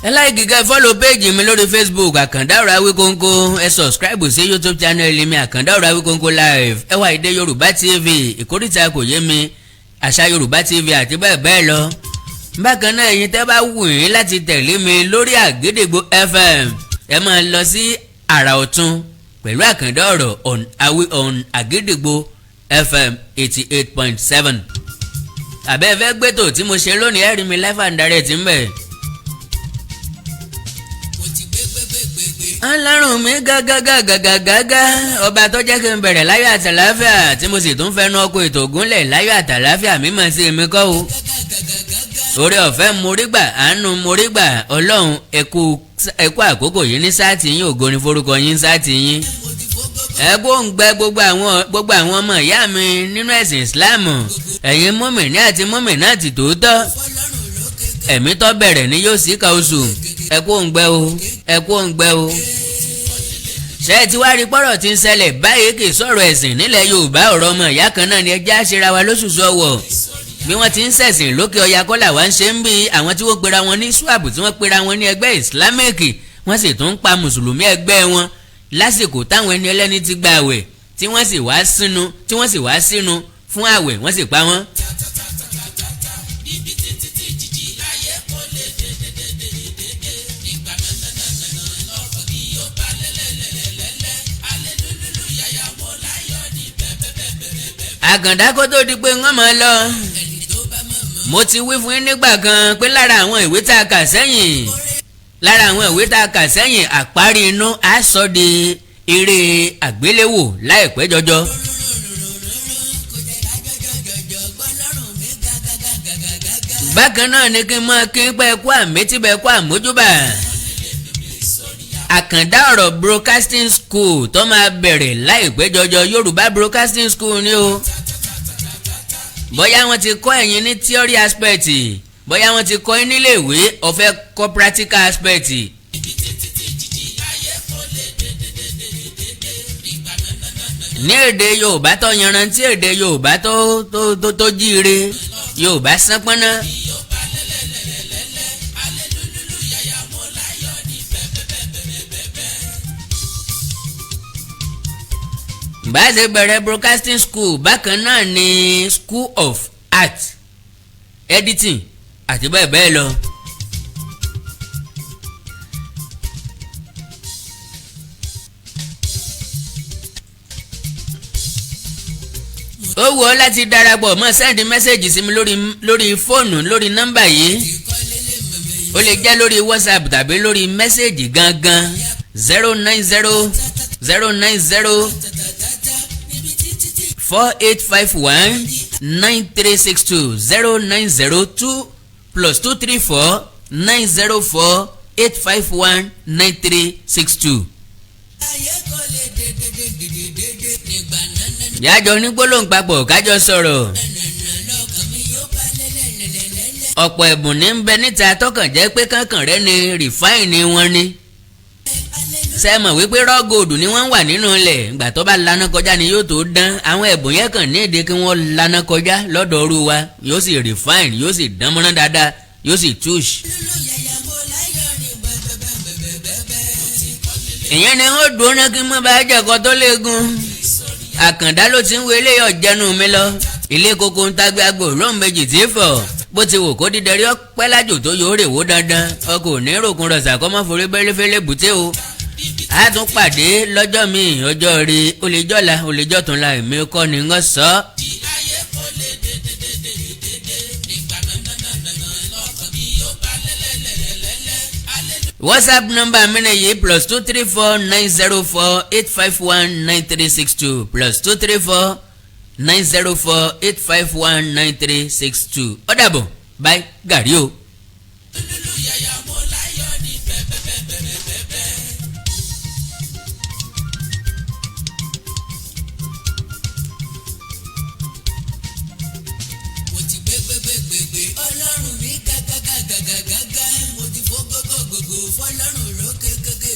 Ẹ like, kẹ́ follow page mi lórí Facebook, Àkàndá Ọ̀rọ̀ Awíkóńkó. Ẹ subscribe sí YouTube channel mi, Àkàndá Ọ̀rọ̀ Awíkóńkó live. Ẹ wá Èdè Yorùbá TV, Ìkórìtà Kò Yé Mi, Àṣà Yorùbá TV àti bẹ́ẹ̀ bẹ́ẹ̀ lọ. Bákan náà, ẹ̀yin tẹ́ bá wù yín láti tẹ̀lé mi lórí Àgídìgbò FM, ẹ máa lọ sí Àrà Ọ̀tún pẹ̀lú Àkàndá Ọ̀rọ̀ on awi on Àgídìgbò FM 88.7. Àbẹ́ fẹ́ gbẹ́tò tí mo ṣe lónìí, ẹ rí mi live and direct ń bẹ̀. Mo ti gbé gbé gbé gbé gbé. Ọlọ́run mi gágágágágágá, ọba tó jẹ́ kí n bẹ̀rẹ̀ láyọ̀ àtàláfíà, tí mo sì tún fẹ́nu ọkọ̀ ètò ògúnlẹ̀ láyọ̀ àtàláfíà, mímọ̀ sí èmi kọ́ o. Gágágágágá. Orí ọ̀fẹ́ morí gbà, àánú morí gbà. Ọlọ́run, ẹ kú àkókò yìí ní sáàtì yín. Ògo ni forúkọ yín sáàtì yín. Mo ti fó gbogbo. Ẹ kó ń gbẹ gbogbo àwọn ọmọ ìyá mi nínú ẹ̀sìn Islam, ẹ̀yin mùmínì àti mùmínà ti tòótọ́. Fọlọ́run lókè. Ẹ̀mí tó bẹ̀rẹ̀ ní yóò sì ka oṣù. Ẹ kó ń gbẹ o, ẹ kó ń gbẹ o. Ṣé ẹ ti wá rí pọ́rọ̀ tí ń ṣẹlẹ̀ báyìí? Kì í sọ̀rọ̀ ẹ̀sìn nílẹ̀ Yorùbá, ọ̀rọ̀ ọmọ ìyá kan náà ni. Ẹjẹ́ àṣírà wa lóṣooṣù ọwọ̀. Bí wọ́n ti ń ṣẹ̀sìn lókè ọya kọ́là wá ń ṣe ń bí àwọn tí wọ́n pera wọn ní swab, tí wọ́n pera wọn ní ẹgbẹ́ Islamic, wọ́n sì tún ń pa mùsùlùmí ẹgbẹ́ wọn lásìkò táwọn ẹni ẹlẹ́ni ti gba àwẹ̀, tí wọ́n sì wá sínú fún àwẹ̀, wọ́n sì pa wọ́n. Níbi títí tí jìjì láyé kò lè dédédédédé. Nígbà náà lọ́kàn mi yóò bá lẹ́lẹ́lẹ́lẹ́lẹ́. Alelúlúlú yàyà mo láyọ̀ ní bẹ́ẹ̀bẹ́ẹ̀bẹ́ẹ̀bẹ́ẹ̀. Àkàndá, kó tó di pé wọ́n máa lọ, Ẹni tó bá mọ̀ mọ̀. mo ti wí fún yín nígbà kan pé lára àwọn ìwé tá a kà sẹ́yìn, Àparí Inú, á sọ di eré àgbéléwò láìpẹ́ jọjọ. Kò jẹ́ kájọjọjọjọ gbọ́ lọ́rùn mi gágágágágágá. Bákan náà ni kí n máa kí n pẹ́ kú àmẹ́tí bẹ́ẹ̀ kú àmójúbà Àkàndá Ọ̀rọ̀ Broadcasting School tó máa bẹ̀rẹ̀ láìpẹ́ jọjọ. Yorùbá Broadcasting School ni o. Bóyá wọ́n ti kọ́ ẹ̀yin ní theory aspect, bóyá wọ́n ti kọ́ yín nílé ìwé, ó fẹ́ kọ́ practical aspect. Níbi títí tí jìjì láyé kò lè dédédédédé. Nígbà náà Ní èdè Yorùbá tó yanrantí, èdè Yorùbá tó jíire, Yorùbá sánpọ́nná. Yóò bá lẹ́lẹ́lẹ́lẹ́lẹ́. Alelúlúlú yàyà mo láyọ̀ ní bẹ́ẹ̀bẹ́ẹ̀bẹ́ẹ̀bẹ́ẹ̀. Bá a ṣe bẹ̀rẹ̀ broadcasting school, bákan náà ni school of art, editing àti bẹ́ẹ̀ bẹ́ẹ̀ lọ. Ó wù ọ́ láti darapọ̀ mọ́, send message sí mi lórí fóònù, lórí nọ́mbà yìí. Ó lè jẹ́ lórí WhatsApp tàbí lórí message gangan: 090 090 4851 9362, 0902 +234 904 851 9362. Yájọ ní gbólóhùn papọ̀, kájọ sọ̀rọ̀. Ọ̀pọ̀ ẹ̀bùn ní ń bẹ níta tọkàn jẹ́ pé kankan rẹ ni refine wọn ni. Ṣe mọ̀ wípé raw gold ni wọ́n wà nínú ilẹ̀? Ìgbà tó bá laná kọjá ni yóò tó dán. Àwọn ẹ̀bùn yẹn kàn ní èdè kí wọ́n laná kọjá lọ́dọ̀ ọrú wa, yóò sì refine, yóò sì dán mọ́rán dáadáa, yóò sì tush. Ìyẹn ni ó dùn ún kí n mọ́ bá jẹ̀kọ́ tó léegun. Àkàndá ló ti ń wo eléyọ̀ jẹnu mi lọ. Ilé koko ń tagbé agbo lóhùn méjì tí fọ̀. Bó ti wò kó dídẹrí ọpẹ́ lájò tó yóò rè wó dandan, ọkọ̀ ò ní rògùn rọ̀ṣà kọ́ mọ́ forí bẹ́lẹ́fẹ́lẹ́ bùté o. A tún pàdé lọ́jọ́ míì, ọjọ́ rí. Ó lè jọ́la, ó lè jọ́túnla, èmi kọ́ ni ń sọ. Ayé kò lè dédédédédé nígbà náà lọ́kàn mi yóò bá lẹ́lẹ́lẹ́lẹ́lẹ́. WhatsApp number mi ni yìí: +234 904 851 9362, +234 904 851 9362. Ó dàbọ̀, bye. Báyìí gàrí o. Lúlú yàyà mo láyọ̀ ní bẹ́ẹ̀bẹ́ẹ̀bẹ́ẹ̀bẹ́ẹ̀. Mo ti gbé gbé gbé gbé gbé ọlọ́run mi gágágágágágá, mo ti fó gógógógó fọlọ́run lókè gégé.